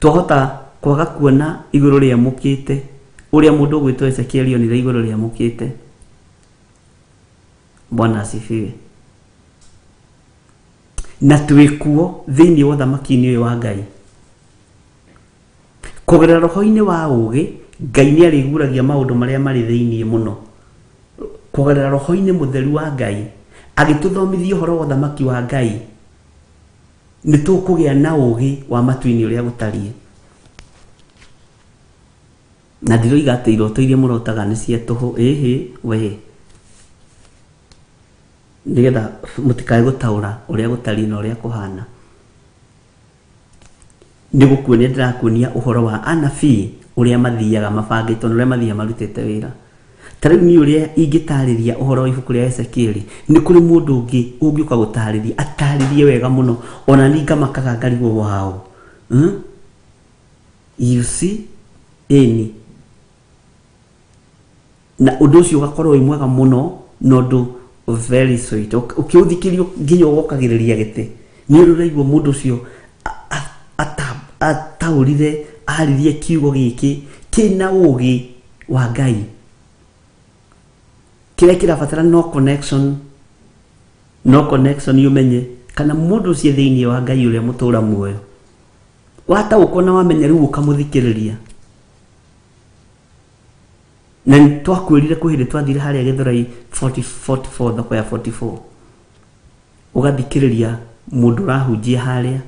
twahota kwaga kuona igũrũ rĩamũkĩte ũrĩa mũndũ ũgwĩtwo Ezekieli onire igũrũ rĩamũkĩte. Bwana asifiwe. Na twĩkuo thĩinĩ wa ũthamaki-inĩ ũyũ wa Ngai, kũgerera roho-inĩ wa ũũgĩ, Ngai nĩ arĩguũragia maũndũ marĩa marĩ thĩinĩ mũno. Kũgerera roho-inĩ mũtheru wa Ngai, agĩtũthomithia ũhoro wa ũthamaki wa Ngai, nĩ tũkũgĩa na ũũgĩ wa matu-inĩ ũrĩa gũtariĩ. Na ndiroiga atĩ iroto iria mũrotaga nĩ cia tũhũ, ĩhĩ we, nĩgetha mũtikae gũtaũra ũrĩa gũtariĩ na ũrĩa kũhana. Nĩ gũkuonia ndĩrakuonia ũhoro wa anabii ũrĩa mathiaga mabangĩtwo na ũrĩa mathiaga marutĩte wĩra. Ta rĩu niĩ ũrĩa ingĩtarĩria ũhoro wa ibuku rĩa Ezekieli, nĩ kũrĩ mũndũ ũngĩ ũngĩũka gũtarĩria, atarĩrie wega mũno, ona niĩ ngamakaga ngarigwo wao. You see? Ĩni. Na ũndũ ũcio ũgakorwo wĩ mwega mũno, na ũndũ very sweet. Ũkĩũthikĩria nginya ũgokagĩrĩria gĩtĩ. Nĩ ũrĩ ũraigua mũndũ ũcio ataũrire, aririe kiugo gĩkĩ kĩna ũũgĩ wa Ngai. Kĩrĩa kĩrabatara no connection, no connection ũmenye kana mũndũ ũcio thĩinĩ wa Ngai ũrĩa mũtũra muoyo. Wataũkwo na wamenya rĩu ũkamũthikĩrĩria. Na nĩ twakwĩrire kwĩ hĩndĩ twathire harĩa Gĩthũrai 44, thoko ya 44. Ũgathikĩrĩria mũndũ ũrahunjia harĩa,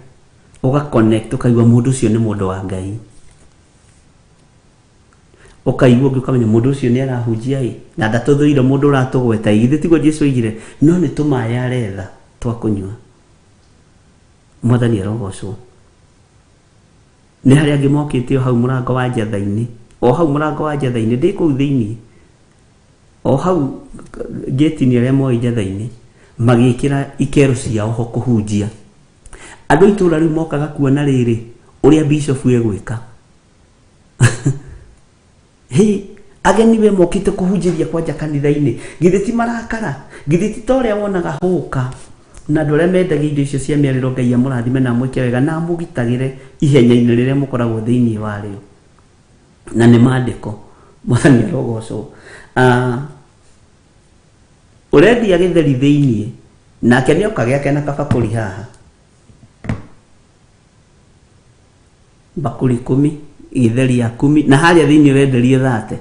ũga connect, ũkaigua mũndũ ũcio nĩ mũndũ wa Ngai. Ũkaigua ũngĩ ũkamenya mũndũ ũcio nĩ arahunjia ĩ, na ndatũthũire mũndũ ũratũgweta ĩ, githĩ tiguo Jesũ oigire, no nĩ tũmaĩ aretha twa kũnyua. Mwathani arogocwo. Nĩ harĩa angĩ mokĩte o hau mũrango wa njatha-inĩ, o hau mũrango wa njatha-inĩ, ndĩ kũu thĩinĩ, o hau gate-inĩ arĩa moĩ njatha-inĩ, magĩkĩra ikero ciao ho kũhunjia. Andũ a itũũra rĩu mokaga kuona rĩrĩ, ũrĩa bishop egwĩka. Hĩ, ageni we mokĩte kũhunjĩria kwanja kanitha-inĩ, githĩ ti marakara, githĩ ti ta ũrĩa wonaga hũka na andũ arĩa mendagia indo icio cia mĩarĩro. Ngai amũrathime na amwĩke wega na amũgitagĩre ihenya-inĩ rĩrĩa mũkoragwo thĩinĩ warĩo. Na nĩ maandĩko, Mwathani arogocwo. Ũrendia gĩtheri thĩinĩ, nake nĩoka gĩake na kabakũri haha, bakũri 10 gĩtheri ya 10, na harĩa thĩinĩ ũrenderio 30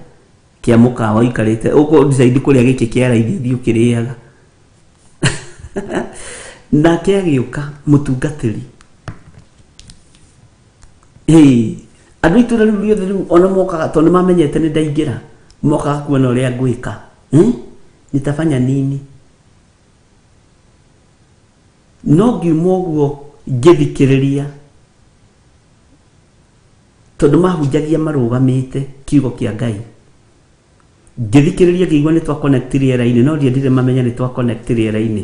kĩa mũkawa ũikarĩte ũkũ decide kũrĩa gĩkĩ kĩa raithi ũthiĩ ũkĩrĩaga. Nake agĩũka mũtungatĩri. Ĩĩ, andũ itũra rĩu rĩothe rĩu ona mokaga tondũ nĩ mamenyete nĩ ndaingĩra, mokaga kuona ũrĩa ngwĩka. Nitafanya nini? No ngiuma ũguo ngĩthikĩrĩria, tondũ mahunjagia marũgamĩte kiugo kĩa Ngai. Ngĩthikĩrĩria ngĩigua nĩ twa connect rĩera-inĩ, no ndiendire mamenye nĩ twa connect rĩera-inĩ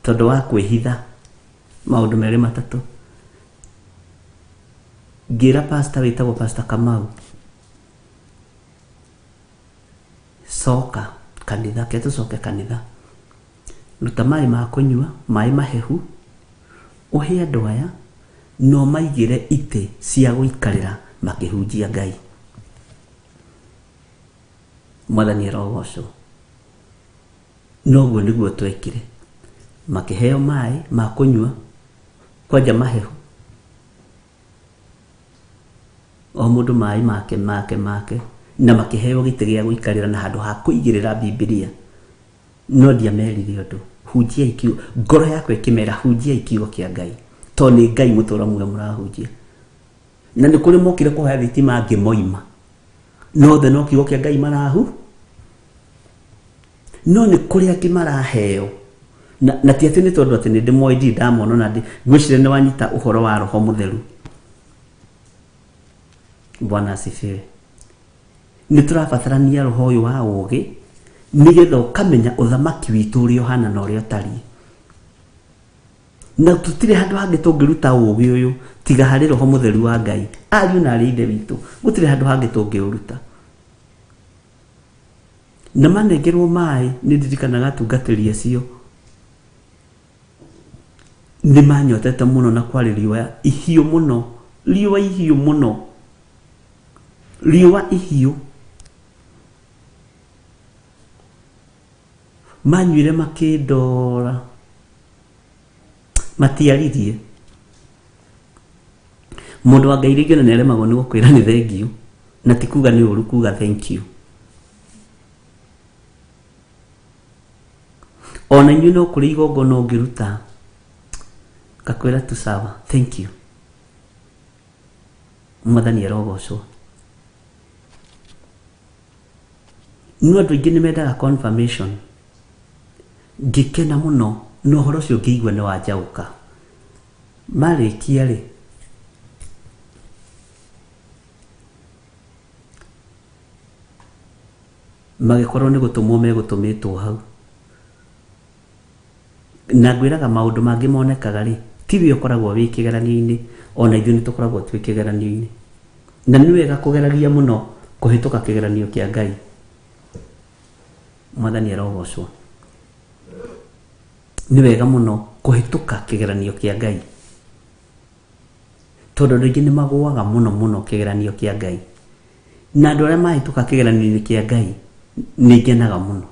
tondũ wa kwĩhitha maũndũ merĩ matatũ. Ngĩra pastor wĩtagwo Pastor Kamau, coka kanitha, ke tũcoke kanitha. Ruta maĩ ma kũnyua, maĩ mahehu, ũhe andũ aya, na ũmaigĩre itĩ cia gũikarĩra makĩhunjia Ngai. Mwathani arogocwo. Noguo nĩguo twekire. Makĩheo maĩ ma kũnyua, kwanja mahehu. O mũndũ maĩ make make make, na makĩheo gĩtĩ gĩa gũikarĩra na handũ ha kũigĩrĩra Bibilia. No ndiamerire ũndũ. Hunjiai kiugo. Ngoro yakwa ĩkĩmera hunjiai kiugo kĩa Ngai. Tondũ nĩ Ngai mũtũra muoyo mũrahunjia. Na nĩ kũrĩ mokire kũhoya thitima ngĩmoima. No othe no kiugo kĩa Ngai marahu. No nĩ kũrĩ angĩ maraheo. Na, na ti atĩ nĩ tondũ atĩ nĩ ndĩmoĩ ndirĩ ndamona ona ndĩ ngwĩciria nĩ wanyita ũhoro wa roho mũtheru. Bwana asifiwe. Nĩ tũrabatarania roho ũyũ wa ũũgĩ nĩgetha ũkamenya ũthamaki witũ ũrĩa ũhana na ũrĩa ũtariĩ. Na tũtirĩ handũ hangĩ tũngĩruta ũũgĩ ũyũ tiga harĩ roho mũtheru wa Ngai. Ariũ na arĩ ithe witũ, gũtirĩ handũ hangĩ tũngĩũruta. Na manengerwo maĩ, nĩ ndirikanaga atungatĩri acio nĩ manyotete mũno na kwarĩ riũa ihiũ mũno, riũa ihiũ mũno, riũa ihiũ. Manyuire makĩndora, matiaririe. Mũndũ wa Ngai rĩngĩ ona nĩ aremagwo nĩ gũkwĩra nĩ thengiũ, na ti kuga nĩ ũru kuga thank you. Ona inyuĩ no kũrĩ igongona ũngĩruta, ngakwĩra tu sawa, thank you. Mwathani arogocwo. No andũ aingĩ nĩ mendaga confirmation. Ngĩkena mũno na ũhoro ũcio ngĩigua nĩ wanjaũka. Marĩkia rĩ, magĩkorwo nĩ gũtũmwo megũtũmĩtwo hau. Na ngwĩraga maũndũ mangĩ monekaga rĩ, tiwe ũkoragwo wĩ kĩgeranio-inĩ, ona ithuĩ nĩ tũkoragwo twĩ kĩgeranio-inĩ. Na nĩ wega kũgeragia mũno kũhĩtũka kĩgeranio kĩa Ngai. Mwathani arogocwo. Nĩ wega mũno kũhĩtũka kĩgeranio kĩa Ngai. Tondũ andũ aingĩ nĩ magũaga mũno mũno kĩgeranio kĩa Ngai. Na andũ arĩa mahĩtũka kĩgeranio-inĩ kĩa Ngai, nĩ ngenaga mũno.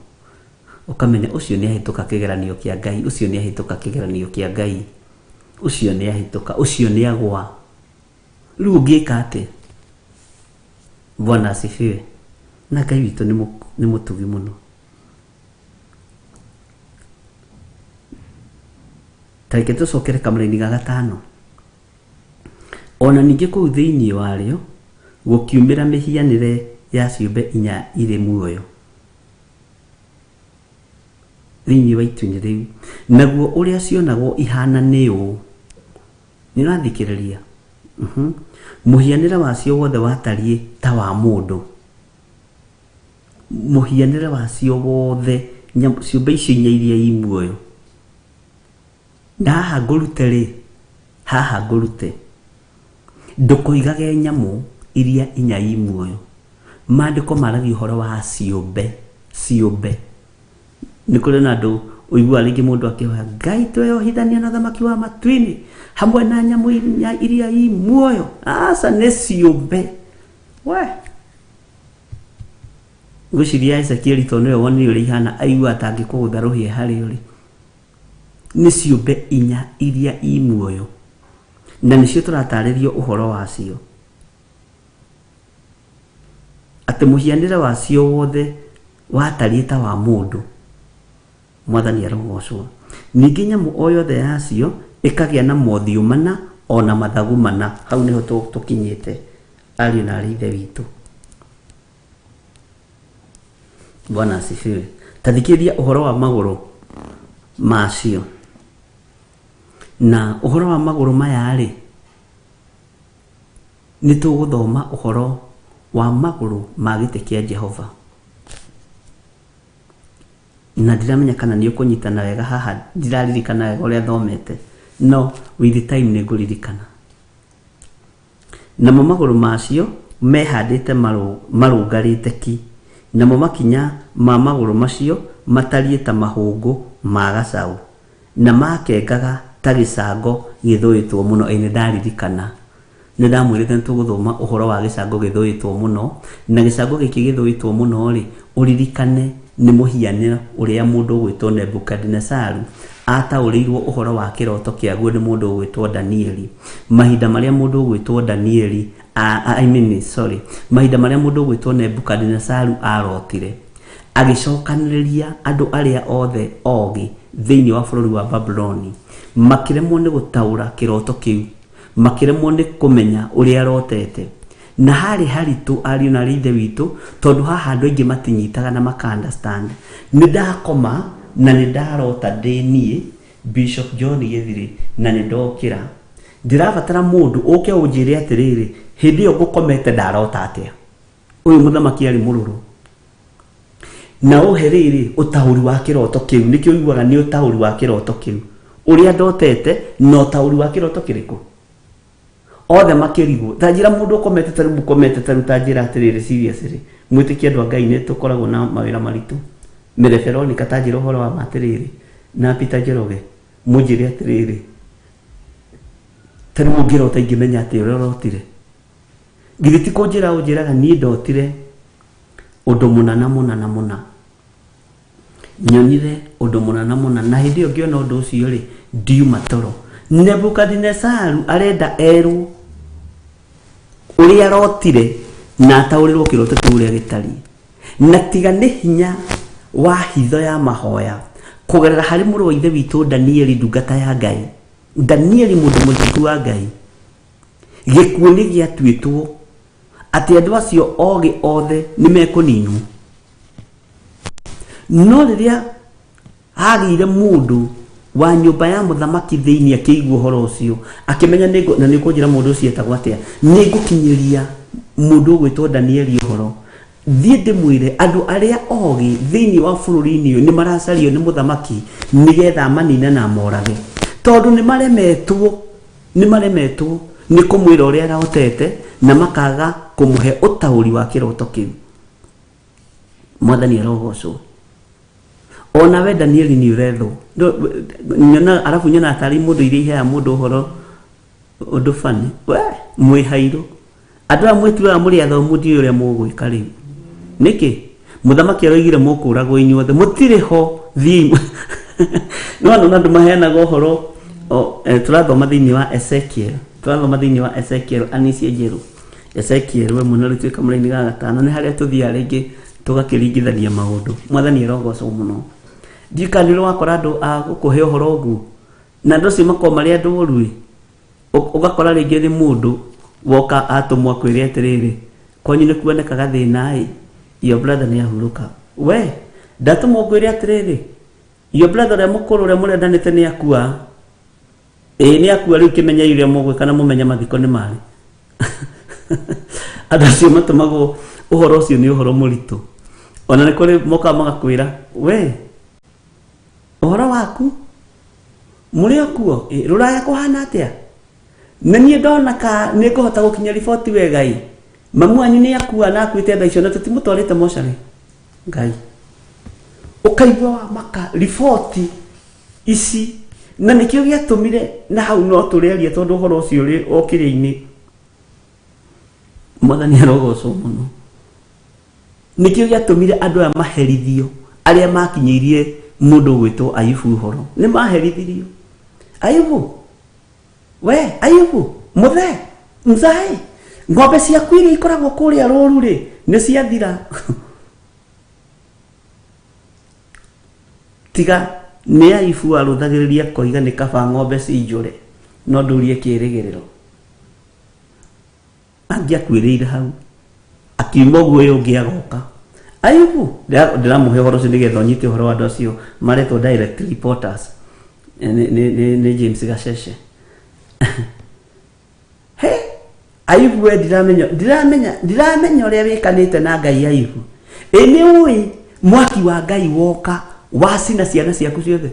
Ũkamenya ũcio nĩ ahĩtũka kĩgeranio kĩa Ngai, ũcio nĩ ahĩtũka kĩgeranio kĩa Ngai, ũcio nĩ ahĩtũka, ũcio nĩ agũa. Rĩu ũngĩka atĩa? Bwana asifiwe. Na Ngai witũ nĩ mũtugi mũno. Ta reke tũcokere kamũraini ga gatano. Ona ningĩ kũu thĩinĩ warĩo gũkiumĩra mĩhianĩre ya ciũmbe inya irĩ muoyo thĩinĩ wa itu-inĩ rĩu, naguo ũrĩa cionagwo ihana nĩ ũũ. Nĩ ũrathikĩrĩria? Mũhianĩre wacio wothe watariĩ ta wa mũndũ. Mũhianĩre wacio wothe, ciũmbe icio inya iria i muoyo. Na haha ngũrute rĩ, haha ngũrute, ndũkoigage nyamũ iria inya i muoyo. Maandĩko maragia ũhoro wa ciũmbe, ciũmbe. Nĩ kũrĩ na andũ ũiguaga rĩngĩ mũndũ akĩhoya, Ngai tweyohithania na thamaki wa matu-inĩ, hamwe na nyamũ inya iria i muoyo. Aca, nĩ ciũmbe. We! Ngwĩciria Ezekieli tondũ nĩwe wonire ũrĩa ihana, aiguaga ta angĩkũgũtha rũhĩa harĩa ũrĩ. Nĩ ciũmbe inya iria i muoyo, na nĩcio tũratarĩrio ũhoro wacio, atĩ mũhianĩre wacio wothe watariĩ ta wa mũndũ. Mwathani arogocwo. Ningĩ nyamũ o yothe yacio ĩkagĩa na mothiũ mana o na mathagu mana. Hau nĩho tũkinyĩte, ariũ na aarĩ a Ithe witũ. Bwana asifiwe. Ta thikĩrĩria ũhoro wa magũrũ macio. Na ũhoro wa magũrũ maya-rĩ, nĩ tũgũthoma ũhoro wa magũrũ ma gĩtĩ kĩa Jehova. Na ndiramenya kana nĩ ũkũnyitana wega haha, ndiraririkana wega ũrĩa thomete, no with time nĩ ngũririkana. Namo magũrũ macio mehandĩte marũngarĩte ki, namo makinya ma magũrũ macio matariĩ ta mahũngũ ma gacaũ na makengaga ta gĩcango gĩthũĩtwo mũno. Ĩ nĩ ndaririkana nĩ ndamwĩrĩte nĩ tũgũthoma ũhoro wa gĩcango gĩthũĩtwo mũno, na gĩcango gĩkĩ gĩthũĩtwo mũno rĩ, ũririkane nĩ mũhianĩro ũrĩa mũndũ ũgwĩtwo Nebukadinesaru ataũrĩirwo ũhoro wa kĩroto kĩaguo nĩ mũndũ ũgwĩtwo Danieli. Mahinda marĩa mũndũ ũgwĩtwo Danieli I mean, sorry, mahinda marĩa mũndũ ũgwĩtwo Nebukadinesaru arotire, agĩcokanĩrĩria andũ arĩa othe ogĩ thĩinĩ wa bũrũri wa Babuloni, makĩremwo nĩ gũtaũra kĩroto kĩu, makĩremwo nĩ kũmenya ũrĩa arotete. Na harĩ haritũ ariũ na arĩ ithe witũ, tondũ haha andũ aingĩ matinyitaga na maka understand. Nĩ ndakoma na nĩ ndarota ndĩ niĩ Bishop John Gĩthirĩ na nĩ ndokĩra. Ndĩrabatara mũndũ ũke ũnjĩre atĩrĩrĩ, hĩndĩ ĩyo ngũkomete ndarota atĩa? Ũyũ mũthamaki arĩ mũrũrũ. Na ũhe rĩrĩ ũtaũri wa kĩroto kĩu, nĩkĩo ũiguaga nĩ ũtaũri wa kĩroto kĩu. Ũrĩa ndotete na ũtaũri wa kĩroto kĩrĩkũ? Othe makĩrigwo. Ta njĩra mũndũ ũkomete ta rĩu mũkomete ta rĩu ta njĩra atĩrĩrĩ seriously. Mwĩtĩkie andũ a Ngai nĩ tũkoragwo na mawĩra maritũ. Mere Veronica ta njĩra ũhoro wa ma atĩrĩrĩ, na Peter Njoroge mũnjĩre atĩrĩrĩ, ta rĩu ũngĩrota ingĩmenya atĩ ũrĩa ũrotire. Githĩ ti kũnjĩra ũnjĩraga niĩ ndotire ũndũ mũna na mũna na mũna, nyonire ũndũ mũna na mũna, na hĩndĩ ĩyo ngĩona ũndũ ũcio rĩ, ndiuma toro. Nebukadinesaru arenda erwo ũrĩa arotire na ataũrĩrwo kĩroto kĩu ũrĩa gĩtariĩ. Na tiga nĩ hinya wa hitho ya mahoya kũgerera harĩ mũrũ wa ithe witũ Danieli, ndungata ya Ngai, Danieli mũndũ mũthingu wa Ngai, gĩkuũ nĩ gĩatuĩtwo atĩ andũ acio ogĩ othe nĩ mekũninwo. No rĩrĩa hagĩire mũndũ wa nyũmba ya mũthamaki thĩinĩ akĩigua ũhoro ũcio, akĩmenya nĩ na nĩ kũnjĩra mũndũ ũcio etagwo atĩa, nĩ ngũkinyĩria mũndũ ũgwĩtwo Danieli ũhoro, thiĩ ndĩmwĩre andũ arĩa ogĩ thĩinĩ wa bũrũri-inĩ ũyũ nĩ maracario nĩ mũthamaki nĩgetha amanine na amorage, tondũ nĩ maremetwo nĩ kũmwĩra ũrĩa arotete na makaga kũmũhe ũtaũri wa kĩroto kĩu. Mwathani arogocwo. Ona we Danieli nĩ ũrethwo. Nyona arabu nyona tarĩ mũndũ iria iheaga mũndũ ũhoro ũndũ bani. We mwĩhairũ. Andũ aya mwĩtuaga mũrĩ athomu ndiũĩ ũrĩa mũgwĩka rĩu. Nĩkĩ? Mũthamaki aroigire mũkũragwo inyuothe, mũtirĩ ho, thiĩi. No andũ andũ maheanaga ũhoro, tũrathoma thĩinĩ wa Ezekiel, tũrathoma thĩinĩ wa Ezekiel, Anicia Njerũ. Ezekiel we mwene rĩu twĩ kamũraini ga gatano, nĩ harĩa tũthiaga rĩngĩ tũgakĩringithania maũndũ. Mwathani arogocwo mũno. Ndiũĩ kana nĩ ũrĩ wakora andũ a gũkũhe ũhoro ũguo, na andũ acio makoragwo marĩ andũ oru ĩ. Ũgakora rĩngĩ nĩ mũndũ woka atũmwo akwĩre atĩrĩrĩ, kwanyu nĩ kuonekaga thĩna ĩ, your brother nĩ ahurũka. We, ndatũmwo ngwĩre atĩrĩrĩ, your brother ũrĩa mũkũrũ ũrĩa mũrendanĩte nĩ akua. Ĩĩ nĩ akua, rĩu kĩmenyei ũrĩa mũgwĩka na mũmenye mathiko nĩ marĩ. Andũ acio matũmagwo ũhoro ũcio nĩ ũhoro mũritũ. Ona nĩ kũrĩ mokaga magakwĩra, we, ũhoro waku, mũrĩ o kuo, rũraya kũhana atĩa? Na niĩ ndona ka nĩ ngũhota gũkinya riboti wega ĩ, mamu wanyu nĩ akua na akuĩte thaa icio na tũtimũtwarĩte mocarĩ. Ngai. Ũkaigua wa maka riboti ici, na nĩkĩo gĩatũmire na hau no tũrĩaria tondũ ũhoro ũcio ũrĩ o kĩrĩa-inĩ. Mwathani arogocwo mũno. Nĩkĩo gĩatũmire andũ aya maherithio, arĩa makinyĩirie mũndũ ũgwĩtwo Ayubu ũhoro. Nĩ maherithirio. Ayubu, we Ayubu, mũthee, mzae, ng'ombe ciaku iria ikoragwo kũrĩa rũru rĩ, nĩ ciathira. Tiga nĩ Ayubu arũthagĩrĩria koiga nĩ kaba ng'ombe cinjũre, no ndũrie kĩĩrĩgĩrĩro. Angĩakuĩrĩire hau, akiuma ũguo ũyũ ũngĩ agoka. Ayubu, ndĩramũhe ũhoro ũcio nĩgetha ũnyite ũhoro wa andũ acio maretwo direct reporters. Nĩ James Gachece. He, Ayubu we ndiramenya ũrĩa wĩkanĩte na Ngai Ayubu. Ĩ nĩ ũĩ mwaki wa Ngai woka wacina ciana ciaku ciothe.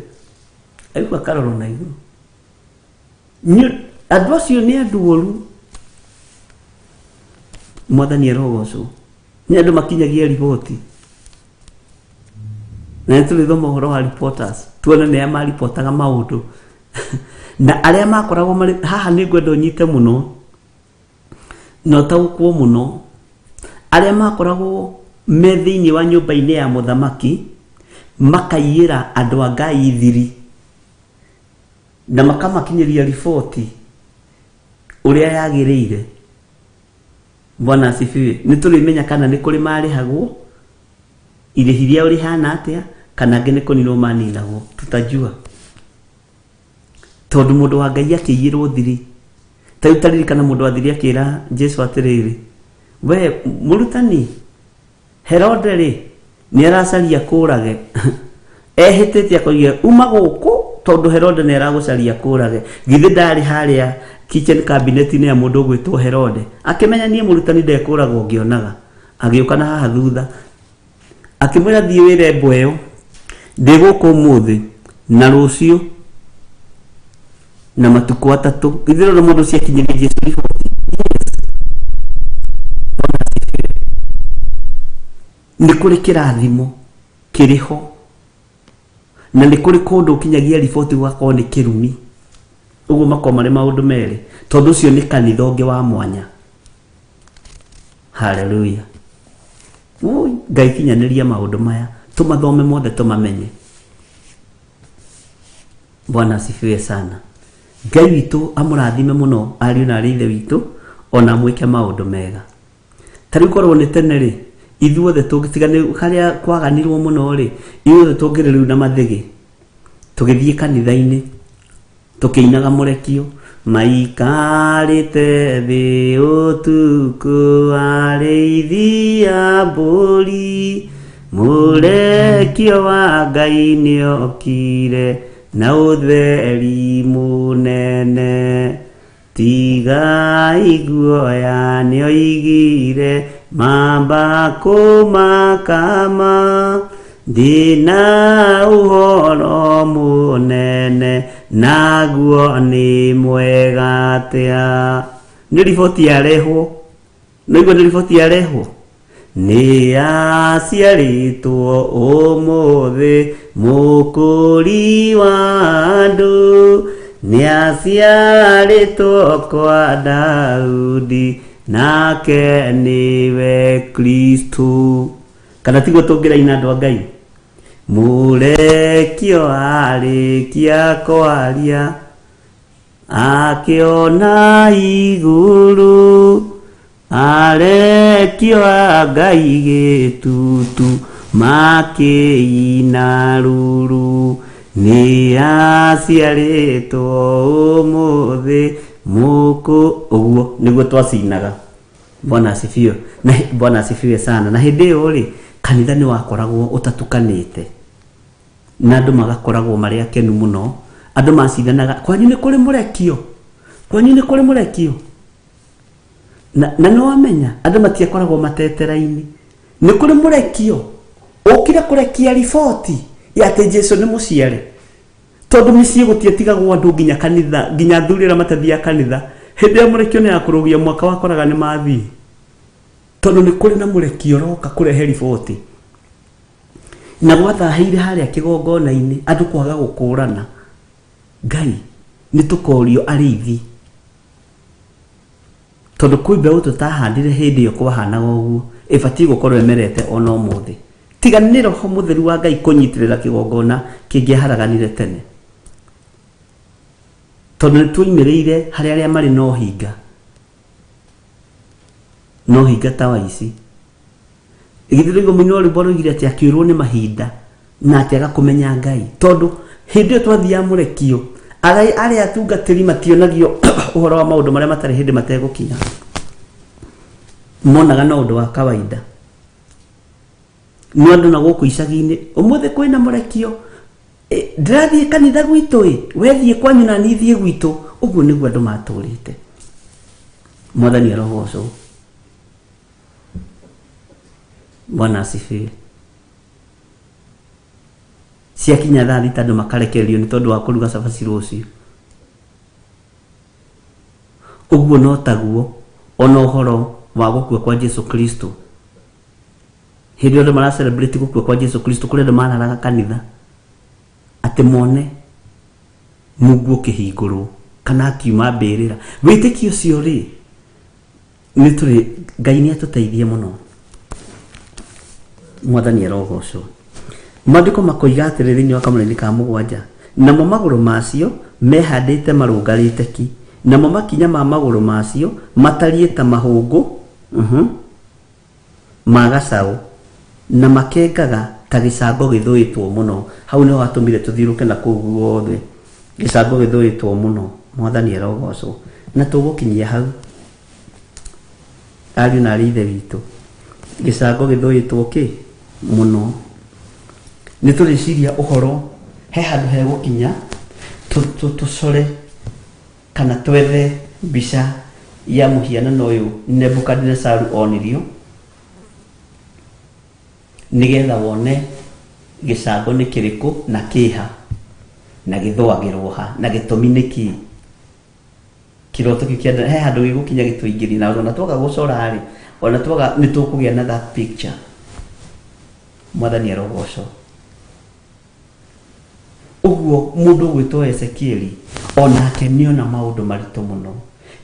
Ayubu akarorwo na igũrũ. Andũ acio nĩ andũ oru. Mwathani arogocwo. Nĩ andũ makinyagia riboti. Na nĩ tũrĩthoma ũhoro wa reporters, tuone nĩ aya maripotaga maũndũ na arĩa makoragwo marĩ haha. Nĩ ngwenda ũnyite mũno na ũtaũkwo mũno, arĩa makoragwo me thĩinĩ wa nyũmba-inĩ ya mũthamaki makaiyĩra andũ a Ngai thiri na makamakinyĩria riboti ũrĩa yagĩrĩire. Bwana asifiwe. Nĩ tũrĩmenya kana nĩ kũrĩ marĩhagwo, irĩhi rĩao rĩhana atĩa, kana angĩ nĩ kũninwo maninagwo, tutajua. Tondũ mũndũ wa Ngai akĩiyĩrwo thiri, ta rĩu taririkana mũndũ wa thiri akĩra Jesu atĩrĩrĩ, "We mũrutani, Herode rĩ nĩ aracaria kũrage." Ehĩtĩte akoiga, "Uma gũkũ, tondũ Herode nĩ aragũcaria kũrage." Githĩ ndarĩ harĩa kitchen cabinet-inĩ ya mũndũ ũgwĩtwo Herode? Akĩmenya niĩ mũrutani ndekũragwo ngĩonaga. Agĩũka na haha thutha akĩmwĩra, "Thiĩ wĩre mbwa ĩyo ndĩ gũkũ ũmũthĩ na rũciũ na matukũ 3." Githĩ rĩu mũndũ ũcio akinyĩria Jesu riboti? Yes. Bwana asifiwe. Nĩ kũrĩ kĩrathimo kĩrĩ ho na nĩ kũrĩ kũndũ ũkinyagia riboti gũgakorwo nĩ kĩrumi. Ũguo makorwo marĩ maũndũ merĩ, tondũ ũcio nĩ kanitha ũngĩ wa mwanya. Haleluya! Ui, Ngai kinyanĩria maũndũ maya, tũmathome mothe, tũmamenye. Bwana asifiwe sana. Ngai witũ amũrathime mũno, ariũ na arĩ ithe witũ, ona mwĩke maũndũ mega. Ta rĩu korwo nĩ tene rĩ, ithuothe tũngĩtiga nĩ harĩa kwaganirwo mũno rĩ, ithuothe tũngĩrĩ rĩu na mathĩgĩ tũgĩthiĩ kanitha-inĩ tũkĩinaga mũrekio maikarĩte thĩ ũtukũ, arĩithi a mbũri, mũrekio wa Ngai nĩokire na ũtheri mũnene, tigai guoya, nĩoigire, mamba kũmakama, ndĩna ũhoro mũnene naguo nĩ mwega atĩa. Nĩ riboti yarehwo, naigua nĩ riboti yarehwo, nĩ aciarĩtwo ũmũthĩ mũkũri wa andũ, nĩ aciarĩtwo kwa Daudi, nake nĩwe Kristo. Kana tiguo tũngĩraina, andũ a Ngai? Mũrekio arĩkia kwaria, akĩona igũrũ arekio a Ngai gĩtutu makĩina ruru, nĩ aciarĩtwo ũmũthĩ mũkũ. Ũguo nĩguo twacinaga. Bwana asifiwe. Na Bwana asifiwe sana. Na hĩndĩ ĩyo rĩ, kanitha nĩ wakoragwo ũtatukanĩte na andũ magakoragwo marĩ akenu mũno. Andũ macindanaga, "Kwanyu nĩ kũrĩ mũrekio? Kwanyu nĩ kũrĩ mũrekio?" Na nĩ wamenya andũ matiakoragwo matetera-inĩ, nĩ kũrĩ mũrekio ũkire kũrekia riboti ya atĩ Jesu nĩ mũciare, tondũ mĩciĩ gũtiatigagwo andũ nginya kanitha, nginya athuri arĩa matathiaga kanitha, hĩndĩ ĩrĩa mũrekio nĩ yakũrũgia mwaka wakoraga nĩ mathiĩ, tondũ nĩ kũrĩ na mũrekio ũroka kũrehe riboti. Na gwathahĩire harĩa kĩgongona-inĩ andũ kwaga gũkũrana. Ngai nĩ tũkorio arĩithi, tondũ kwĩ mbeũ tũtahandire hĩndĩ ĩyo kwahanaga ũguo, ĩbatiĩ gũkorwo ĩmerete ona ũmũthĩ. Tiga nĩ Roho Mũtheru wa Ngai kũnyitĩrĩra kĩgongona, kĩngĩaharaganire tene, tondũ nĩ tuoimĩrĩire harĩ arĩa marĩ na ũhinga, na ũhinga ta wa ici. Githĩ rĩu mũini wa rwĩmbo roigire atĩ akĩũrwo nĩ mahinda na akĩaga kũmenya Ngai, tondũ hĩndĩ ĩyo twathiaga mũrekio, arĩa atungatĩri mationagio ũhoro wa maũndũ marĩa matarĩ hĩndĩ mategũkinya, monaga no ũndũ wa kawaida. No andũ na gũkũ icagi-inĩ, ũmũthĩ kwĩna mũrekio, ndĩrathiĩ kanitha gwitũ, ĩ wethiĩ kwanyu na niĩ thiĩ gwitũ. Ũguo nĩguo andũ matũrĩte. Mwathani arogocwo. Bwana asifiwe. Ciakinya thaa 6 andũ makarekererio nĩ tondũ wa kũruga cabaci rũciũ. Ũguo no taguo ona ũhoro wa gũkua kwa Jesu Kristo. Hĩndĩ ĩyo andũ mara celebrate gũkua kwa Jesu Kristo, kũrĩ andũ mararaga kanitha atĩ mone Mungu ũkĩhingũrwo kana akiuma mbĩrĩra. Wĩtĩkio ũcio rĩ, nĩ tũrĩ Ngai nĩ atũteithie mũno. Mwathani arogocwo. Maandĩko makoiga atĩrĩ thĩinĩ wa kamũraini ka 7, namo magũrũ macio mehandĩte marũngarĩte ki, namo makinya ma magũrũ macio matariĩ ta mahũngũ ma gacaũ, na makengaga ta gĩcango gĩthũĩtwo mũno. Hau nĩho hatũmire tũthiũrũke na kũu guothe, gĩcango gĩthũĩtwo mũno. Mwathani arogocwo. Na tũgũkinyia hau, ariũ na arĩ ithe witũ, gĩcango gĩthũĩtwo kĩ mũno. Nĩ tũrĩciria ũhoro he handũ hegũkinya tũcore kana twethe mbica ya mũhianano ũyũ Nebukadinesaru onirio, nĩgetha wone gĩcango nĩ kĩrĩkũ na kĩha na gĩthũagĩrwo ha na gĩtũmi nĩ kĩĩ. Kĩroto kĩu kĩa he handũ gĩgũkinya gĩtũingĩrie, na ona twaga gũcora rĩ, ona twaga nĩ tũkũgĩa na that picture. Mwathani arogocwo. Ũguo mũndũ ũgwĩtwo Ezekieli onake nĩona maũndũ maritũ mũno,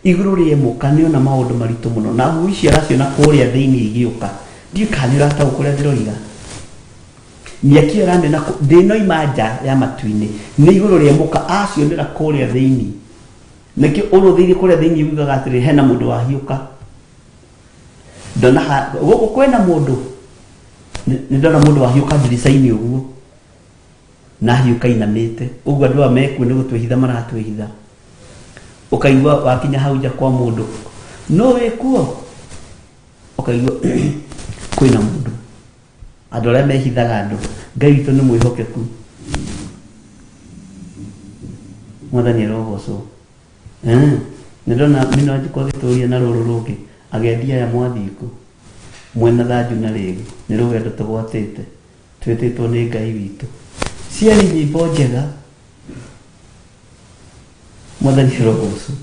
igũrũ rĩemũka nĩona maũndũ maritũ mũno, na huhi ici araciona kũrĩa thĩinĩ igĩũka. Ndiũĩ kana nĩ ũrataũkwo ũrĩa ndĩroiga. Mĩaki ĩyo ĩramĩona ndĩnoima nja ya matu-inĩ, nĩ igũrũ rĩemũka acionera kũrĩa thĩinĩ. Nĩkĩo ũrũthĩirie kũrĩa thĩinĩ ugaga atĩrĩ, hena mũndũ wahiũka. Ndona gũkũ kwĩna mũndũ, nĩ ndona mũndũ wahiũka ndirica-inĩ ũguo, na ahiũka inamĩte. Ũguo andũ aya mekuo nĩ gũtwĩhitha maratwĩhitha. Ũkaigua wakinya hau nja kwa mũndũ, no wĩkuo? Ũkaigua kwĩna mũndũ. Andũ arĩa mehithaga andũ, Ngai witũ nĩ mwĩhokeku. Mwathani arogocwo. Nĩ ndona Mino Anjikũ agĩtũria na rũrũ rũngĩ, agendi aya mwathiĩ kũ? Mwena thanju na rĩgu, nĩ rũgendo tũgwatĩte, twĩtĩtwo nĩ Ngai witũ. Ciarĩ nyĩmbo njega. Mwathani arogocwo.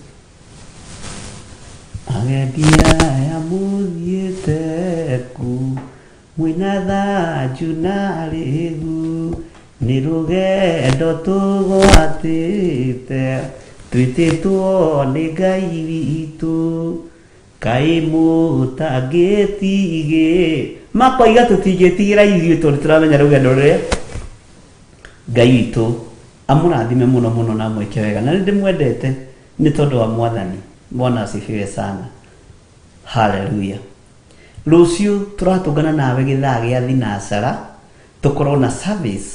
Agendi aya mũthiĩte kũ? Mwĩna thanju na rĩgu, nĩ rũgendo tũgwatĩte, twĩtĩtwo nĩ Ngai witũ, kaĩ mũtangĩtigĩ. Makoiga tũtingĩtigĩra ithuĩ tondũ tũramenya rũgendo rũrĩa Ngai witũ amũrathime mũno mũno na amwĩke wega. Na nĩ ndĩmwendete nĩ tondũ wa Mwathani. Bwana asifiwe sana. Haleluya. Rũciũ tũratũngana nawe gĩthaa gĩa thinacara, tũkorwo na service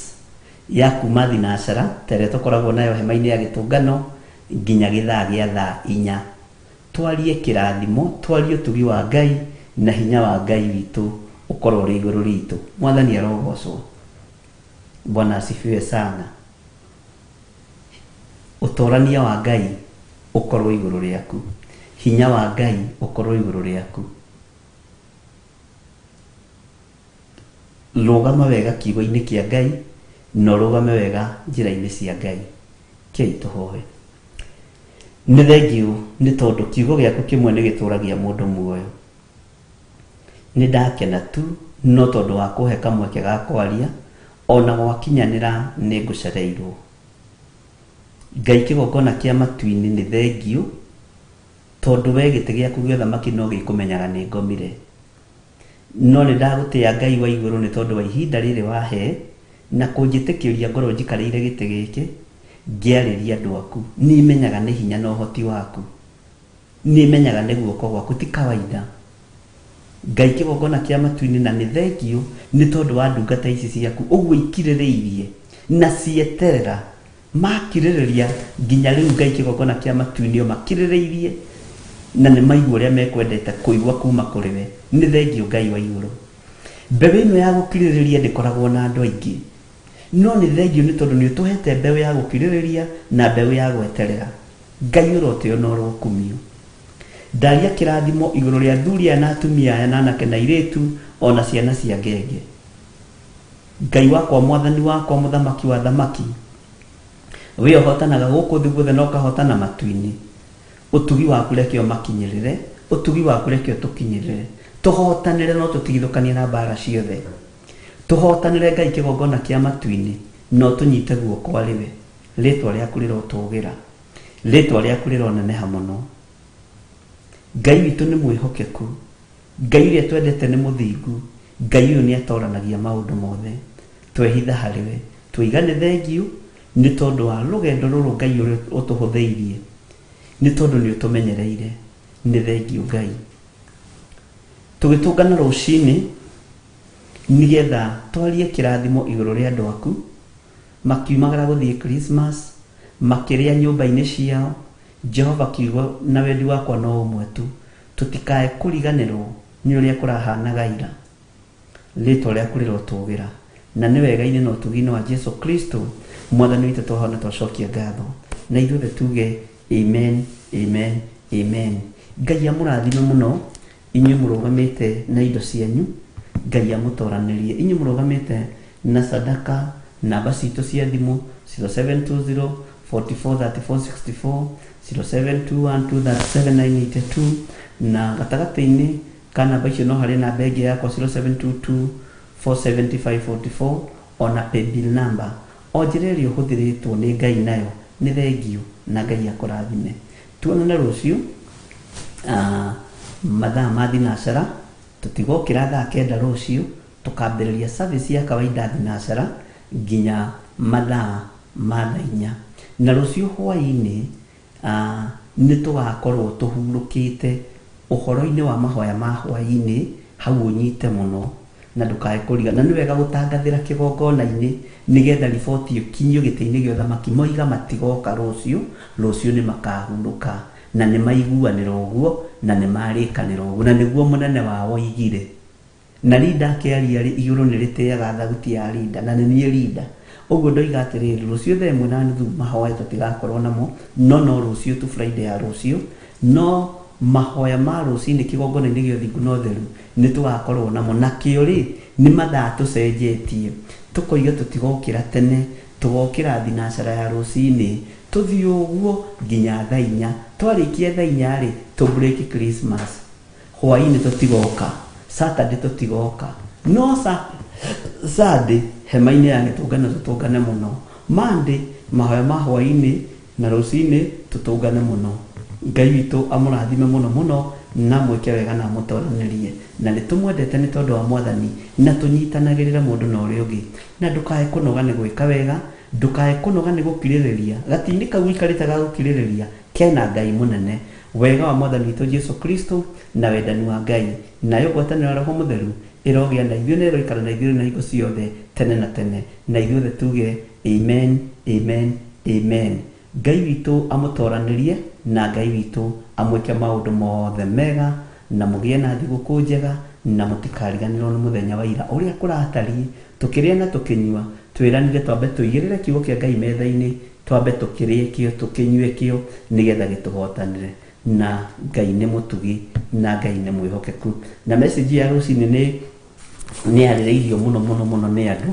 ya kuma thinacara ta ĩrĩa tũkoragwo nayo hema-inĩ ya gĩtũngano nginya gĩthaa gĩa thaa 4. Twarie kĩrathimo, twarie ũtugi wa Ngai na hinya wa Ngai witũ ũkorwo ũrĩ igũrũ ritũ. Mwathani arogocwo. Bwana asifiwe sana. Ũtorania wa Ngai ũkorwo igũrũ rĩaku. Hinya wa Ngai ũkorwo igũrũ rĩaku. Rũgama wega kiugo-inĩ kĩa Ngai na ũrũgame wega njĩra-inĩ cia Ngai. Kei tũhoe. Nĩ thengiũ nĩ tondũ kiugo gĩaku kĩmwe nĩ gĩtũragia mũndũ muoyo. Nĩ ndakena tu no tondũ wa kũhe kamweke ga kwaria, ona gwakinyanĩra nĩ ngũcereirwo. Ngai kĩgongona kĩa matu-inĩ nĩ thengiũ tondũ we gĩtĩ gĩaku gĩa ũthamaki no gĩkũmenyaga nĩ ngomire. No nĩ ndagũtĩa Ngai wa igũrũ nĩ tondũ wa ihinda rĩrĩ wahe na kũnjĩtĩkĩria ngorwo njikarĩire gĩtĩ gĩkĩ ngĩarĩria andũ aku. Nĩ menyaga nĩ hinya na ũhoti waku. Nĩ menyaga nĩ guoko gwaku ti kawaida. Ngai kĩgongona kĩa matu-inĩ na nĩ thengiũ nĩ tondũ wa ndungata ici ciaku ũguo ikirĩrĩirie na cieterera makirĩrĩria nginya rĩu. Ngai kĩgongona kĩa matu-inĩ o makirĩrĩirie na nĩ maigua ũrĩa mekwendete kũigua kuma kũrĩ we. Nĩ thengiũ Ngai wa igũrũ. Mbeũ ĩno ya gũkirĩrĩria ndĩkoragwo na andũ aingĩ, no nĩ thengiũ nĩ tondũ nĩ ũtũhete mbeũ ya gũkirĩrĩria na mbeũ ya gweterera. Ngai ũrotĩo na ũrokumio. Ndaria kĩrathimo igũrũ rĩa athuri aya na atumia aya na anake na airĩtu ona ciana cia ngenge. Ngai wakwa, Mwathani wakwa, Mũthamaki wa athamaki, we ũhotanaga gũkũ thĩ guothe na ũkahotana matu-inĩ, ũtugi waku reke ũmakinyĩrĩre, ũtugi waku reke ũtũkinyĩrĩre. Tũhotanĩre no tũtigithũkanie na mbara ciothe. Tũhotanĩre Ngai kĩgongona kĩa matu-inĩ no tũnyite guoko arĩ we. Rĩtwa rĩaku rĩrotũgĩra, rĩtwa rĩaku rĩroneneha mũno. Ngai witũ nĩ mwĩhokeku, Ngai ũrĩa twendete nĩ mũthingu, Ngai ũyũ nĩ atoranagia maũndũ mothe. Twehitha harĩ we, tũigane thengiũ nĩ tondũ wa rũgendo rũrũ Ngai ũrĩa ũtũhũthĩirie, nĩ tondũ nĩ ũtũmenyereire. Nĩ thengiũ Ngai. Tũgĩtũngana rũcinĩ nĩgetha twarie kĩrathimo igũrũ rĩa andũ aku makiumagara gũthiĩ Christmas, makĩrĩa nyũmba-inĩ ciao. Jehova kiugo na wendi wakwa no ũmwe tu, tũtikae kũriganĩrwo nĩ ũrĩa kũrahanaga ira. Rĩtwa rĩaku rĩrotũgĩra, na nĩ wega-inĩ na ũtugi-inĩ wa Jesu Kristo mwathani witũ twahona twacokia ngatho, na ithuothe tuge amen, amen, amen. Ngai amũrathime mũno inyuĩ mũrũgamĩte na indo cianyu. Ngai amũtoranĩrie inyuĩ mũrũgamĩte na sadaka. Namba citũ cia thimũ 0720 44 34 64, 0721237982, na gatagatĩ-inĩ ka namba icio no harĩ namba ĩngĩ yakwa 0722 47544, ona paybill number. O njĩra ĩrĩa ũhũthĩrĩtwo nĩ Ngai nayo nĩ thengiũ, na Ngai akũrathime. Tuonane rũciũ mathaa ma thinacara. Tũtigokĩra thaa 9 rũciũ, tũkambĩrĩria service ya kawaida thinacara nginya mathaa ma thaa 4. Na rũciũ hwaĩ-inĩ nĩ tũgakorwo tũhurũkĩte ũhoro-inĩ wa mahoya ma hwaĩ-inĩ. Hau ũnyite mũno na ndũkae kũriga, na nĩ wega gũtangathĩra kĩgongona-inĩ nĩgetha riboti ĩkinyio gĩtĩ-inĩ gĩa ũthamaki. Moiga matigoka rũciũ, rũciũ nĩ makahurũka, na nĩ maiguanĩra ũguo, na nĩ marĩkanĩra ũguo, na nĩguo mũnene wao oigire. Na rinda akĩaria rĩ, igũrũ nĩ rĩtĩaga thauti ya rinda, na nĩ niĩ rinda. Ũguo ndoiga atĩrĩrĩ, rũciũ thaa 1:30 mahoya tũtigakorwo namo, no rũciũ tu Friday ya rũciũ, no mahoya ma rũcinĩ kĩgongona-inĩ gĩa ũthingu na ũtheru nĩ tũgakorwo namo. Na kĩo rĩ, nĩ mathaa tũcenjetie, tũkoiga tũtigokĩra tene, tũgokĩra thinacara ya rũcinĩ, tũthiĩ ũguo nginya thaa 4. Twarĩkia thaa 4 rĩ, tũ break Christmas. Hwaĩ-inĩ tũtigoka, Saturday tũtigoka, no Sunday hema-inĩ ya gĩtũngano tũtũngane mũno. Monday mahoya ma hwaĩ-inĩ na rũcinĩ tũtũngane mũno. Ngai witũ amũrathime mũno mũno, na mwĩke wega na amũtoranĩrie. Na nĩ tũmwendete nĩ tondũ wa mwathani, na tũnyitanagĩrĩra mũndũ na ũrĩa ũngĩ. Na ndũkae kũnoga nĩ gwĩka wega, ndũkae kũnoga nĩ gũkirĩrĩria. Gatinĩ kau ũikarĩte ga gũkirĩrĩria kena Ngai mũnene. Wega wa mwathani witũ Jesu Kristo na wendani wa Ngai nayo ngwatanĩro ya Roho Mũtheru ĩrogĩa na ithuĩ na ĩroikara na ithuĩ na hingo ciothe tene na tene. Na ithuothe tuge amen, amen, amen. Ngai witũ amũtoranĩrie, na Ngai witũ amwĩke maũndũ mothe mega, na mũgĩe na thigũkũ njega, na mũtikariganĩrwo nĩ mũthenya wa ira ũrĩa kũratariĩ tũkĩrĩa na tũkĩnyua. Twĩranire twambe tũigĩrĩre kiugo kĩa Ngai metha-inĩ, twambe tũkĩrĩe kĩo, tũkĩnyue kĩo, nĩgetha gĩtũhotanĩre. Na Ngai nĩ mũtugi, na Ngai nĩ mwĩhokeku. Na message ya rũcinĩ nĩ yarĩrĩirio mũno mũno mũno nĩ andũ,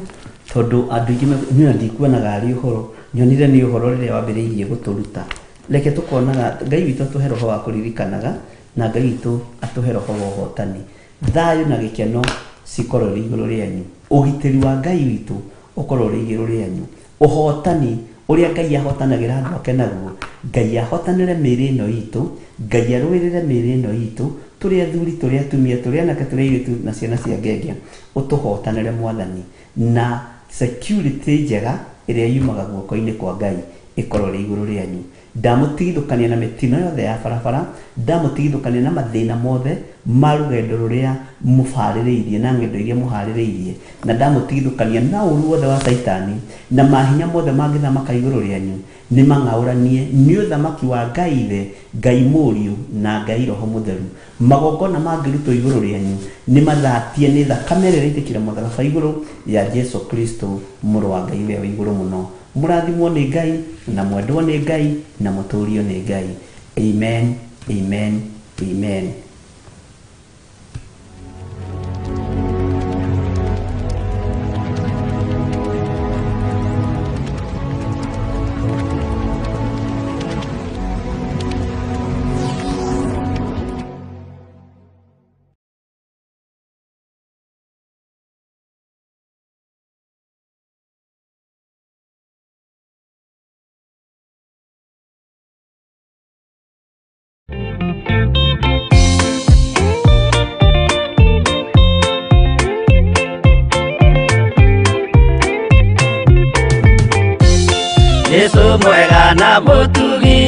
tondũ andũ aingĩ niĩ ndikuonaga arĩ ũhoro, nyonire nĩ ũhoro rĩrĩa wambĩrĩirie gũtũruta. Reke tũkonaga Ngai witũ atũhe roho wa kũririkanaga, na Ngai witũ atũhe roho wa ũhotani. Thayũ na gĩkeno cikorwo irĩ igũrũ rĩanyu, ũgitĩri wa Ngai witũ ũkorwo ũrĩ igũrũ rĩanyu, ũhotani ũrĩa Ngai ahotanagĩra andũ ake naguo, Ngai ahotanĩre mĩĩrĩ ĩno itũ, Ngai arũĩrĩre mĩĩrĩ ĩno itũ, tũrĩ athuri, tũrĩ atumia, tũrĩ anake, tũrĩ airĩtu na ciana cia ngenge, ũtũhotanĩre mwathani, na security njega ĩrĩa yumaga guoko-inĩ kwa Ngai ĩkorwo ĩrĩ igũrũ rĩanyu. Ndamũtigithũkania na mĩtino yothe ya barabara, ndamũtigithũkania na mathĩna mothe ma rũgendo rũrĩa mũbarĩrĩirie na ng'endo iria mũharĩrĩirie, na ndamũtigithũkania na ũru wothe wa Saitani na mahinya mothe mangĩthamaka igũrũ rĩanyu, nĩ mang'aũranie nĩ ũthamaki wa Ngai Ithe, Ngai Mũriũ na Ngai Roho Mũtheru. Magongona mangĩrutwo igũrũ rĩanyu nĩ mathatie nĩ thakame ĩrĩa ĩraitĩkĩra mũtharaba igũrũ ya Jesu Kristo mũrũ wa Ngai ũrĩa wĩ igũrũ mũno. Mũrathimwo nĩ Ngai, na mwendwo nĩ Ngai, na mũtũrio nĩ Ngai. Amen, amen, amen. na mũtugi,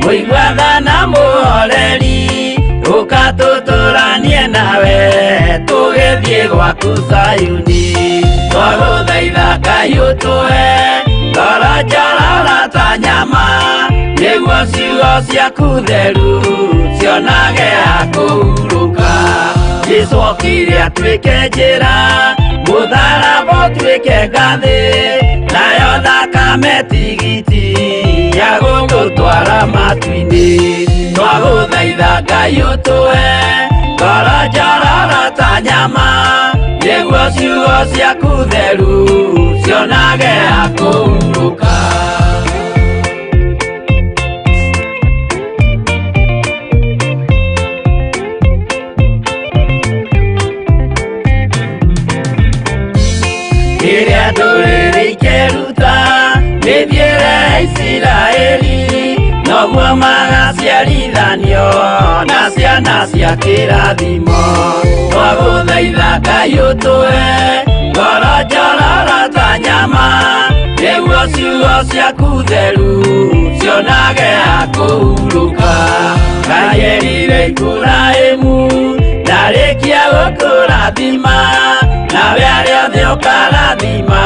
mũigua tha na mũhoreri, ũka tũtũranie nawe tũgĩthiĩ gwaku Zayuni. Twagũthaitha Ngai ũtũhe ngoro njororo ta nyama, nĩguo ciugo ciaku theru cionage ha kũhurũka. Jesũ okire atuĩke njĩra, mũtharaba ũtuĩke ngathĩ, nayo thakame tigiti ya gũgũtwara matu-inĩ. Twagũthaitha Ngai ũtũhe ngoro njororo ta nyama, nĩguo ciugo ciaku theru cionage ha kũhurũka. Rĩrĩa ndũrĩrĩ ikeruta mĩthiĩre ya Isiraeli, noguo magaciarithanio na ciana cia kĩrathimo. Twagũthaitha Ngai ũtũhe ngoro njororo ta nyama, nĩguo ciugo ciaku theru cionage ha kũhurũka. Ngai erire Iburahĩmu, ndarĩkia gũkũrathima, nawe arĩa othe ũkarathima,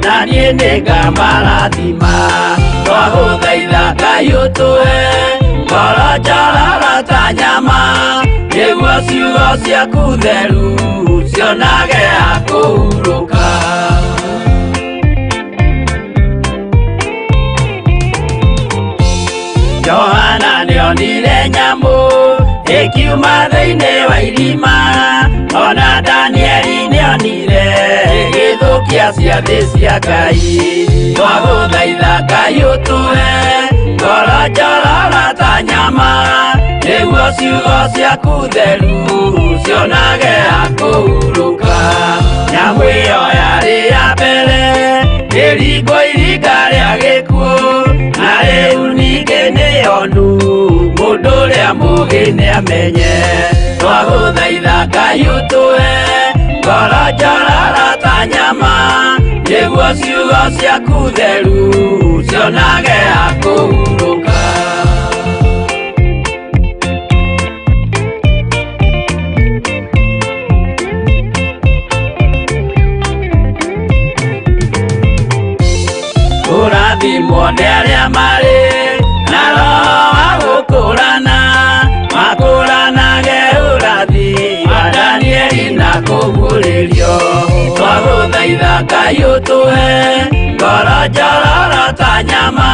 na niĩ nĩngamarathima. Twagũthaitha Ngai ũtũhe ngoro njororo ta nyama, nĩguo ciugo ciaku theru cionage ha kũhurũka. Johana nĩonire nyamũ ĩkiuma thĩinĩ wa irima, ona Danieli nĩonire ĩgĩthũkia ciathĩ cia Ngai. Twagũthaitha Ngai ũtũhe ngoro njororo ta nyama, nĩguo ciugo ciaku theru cionage ha kũhurũka. Nyamũ ĩyo yarĩ ya mbere ĩringwo iringa rĩa gĩkuũ, na rĩu ningĩ nĩyonu mũndũ ũrĩa mũũgĩ nĩamenye. Twagũthaitha Ngai ũtũhe ngoro njororo ta nyama, nĩguo ciugo ciaku theru cionage ha kũhurũka. Kũrathimwo nĩ arĩa marĩ na roho wa gũkũrana, makũranage ũrathi wa Danieli na kũguũrĩrio. Twagũthaitha Ngai ũtũhe ngoro njororo ta nyama,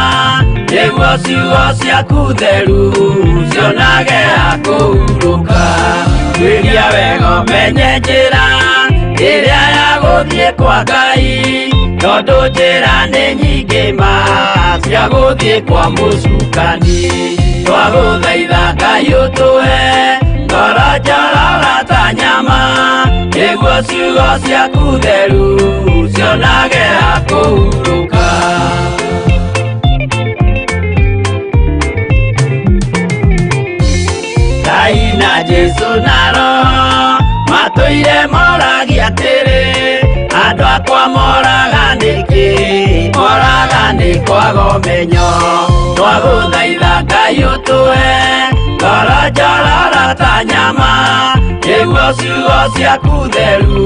nĩguo ciugo ciaku theru cionage ha kũhurũka. Tuĩria wega ũmenye njĩra ĩrĩa ya gũthiĩ kwa Ngai, tondũ njĩra nĩ nyingĩ ma cia gũthiĩ kwa mũcukani. Twagũthaitha Ngai ũtũhe ngoro njororo ta nyama, nĩguo ciugo ciaku theru cionage ha kũhurũka. Ngai na Jesũ na Roho matũire moragia atĩrĩ, andũ akwa moraga nĩkĩ? Moraga nĩ kwaga ũmenyo. Twagũthaitha Ngai ũtũhe ngoro njororo ta nyama, nĩguo ciugo ciaku theru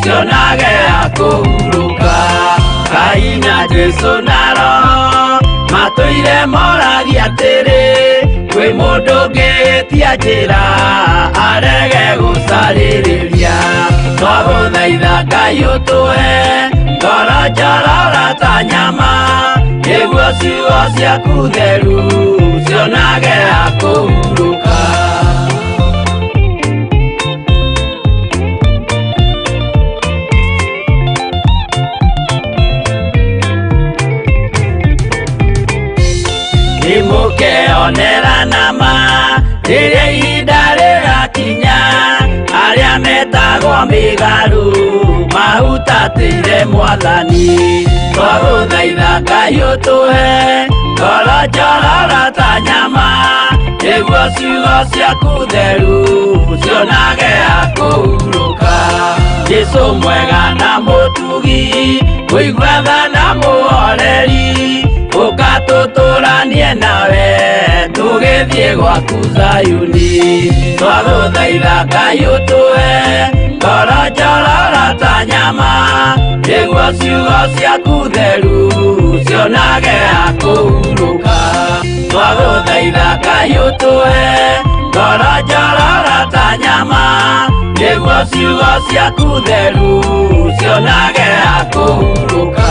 cionage ha kũhurũka. Ngai na Jesũ na Roho matũire moragia atĩrĩ, kwĩ mũndũ ũngĩtia njĩra arege gũcarĩrĩria. Twagũthaitha Ngai ũtũhe ngoro njororo ta nyama, nĩguo ciugo ciaku theru cionage ha kũhurũka. Nĩmũkeonera nama rĩrĩa ihinda rĩgakinya, arĩa metagwo mĩgarũ mahutatĩire Mwathani. Twagũthaitha Ngai ũtũhe ngoro njororo ta nyama, nĩguo ciugo ciaku theru cionage ha kũhurũka. Jesũ mwega na mũtugi, mũigua tha na mũhoreri, Ũka tũtũranie nawe tũgĩthiĩ gwaku Zayuni. Twagũthaitha Ngai ũtũhe ngoro njororo ta nyama, nĩguo ciugo ciaku theru cionage ha kũhurũka. Twagũthaitha Ngai ũtũhe ngoro njororo ta nyama, nĩguo ciugo ciaku theru cionage ha kũhurũka.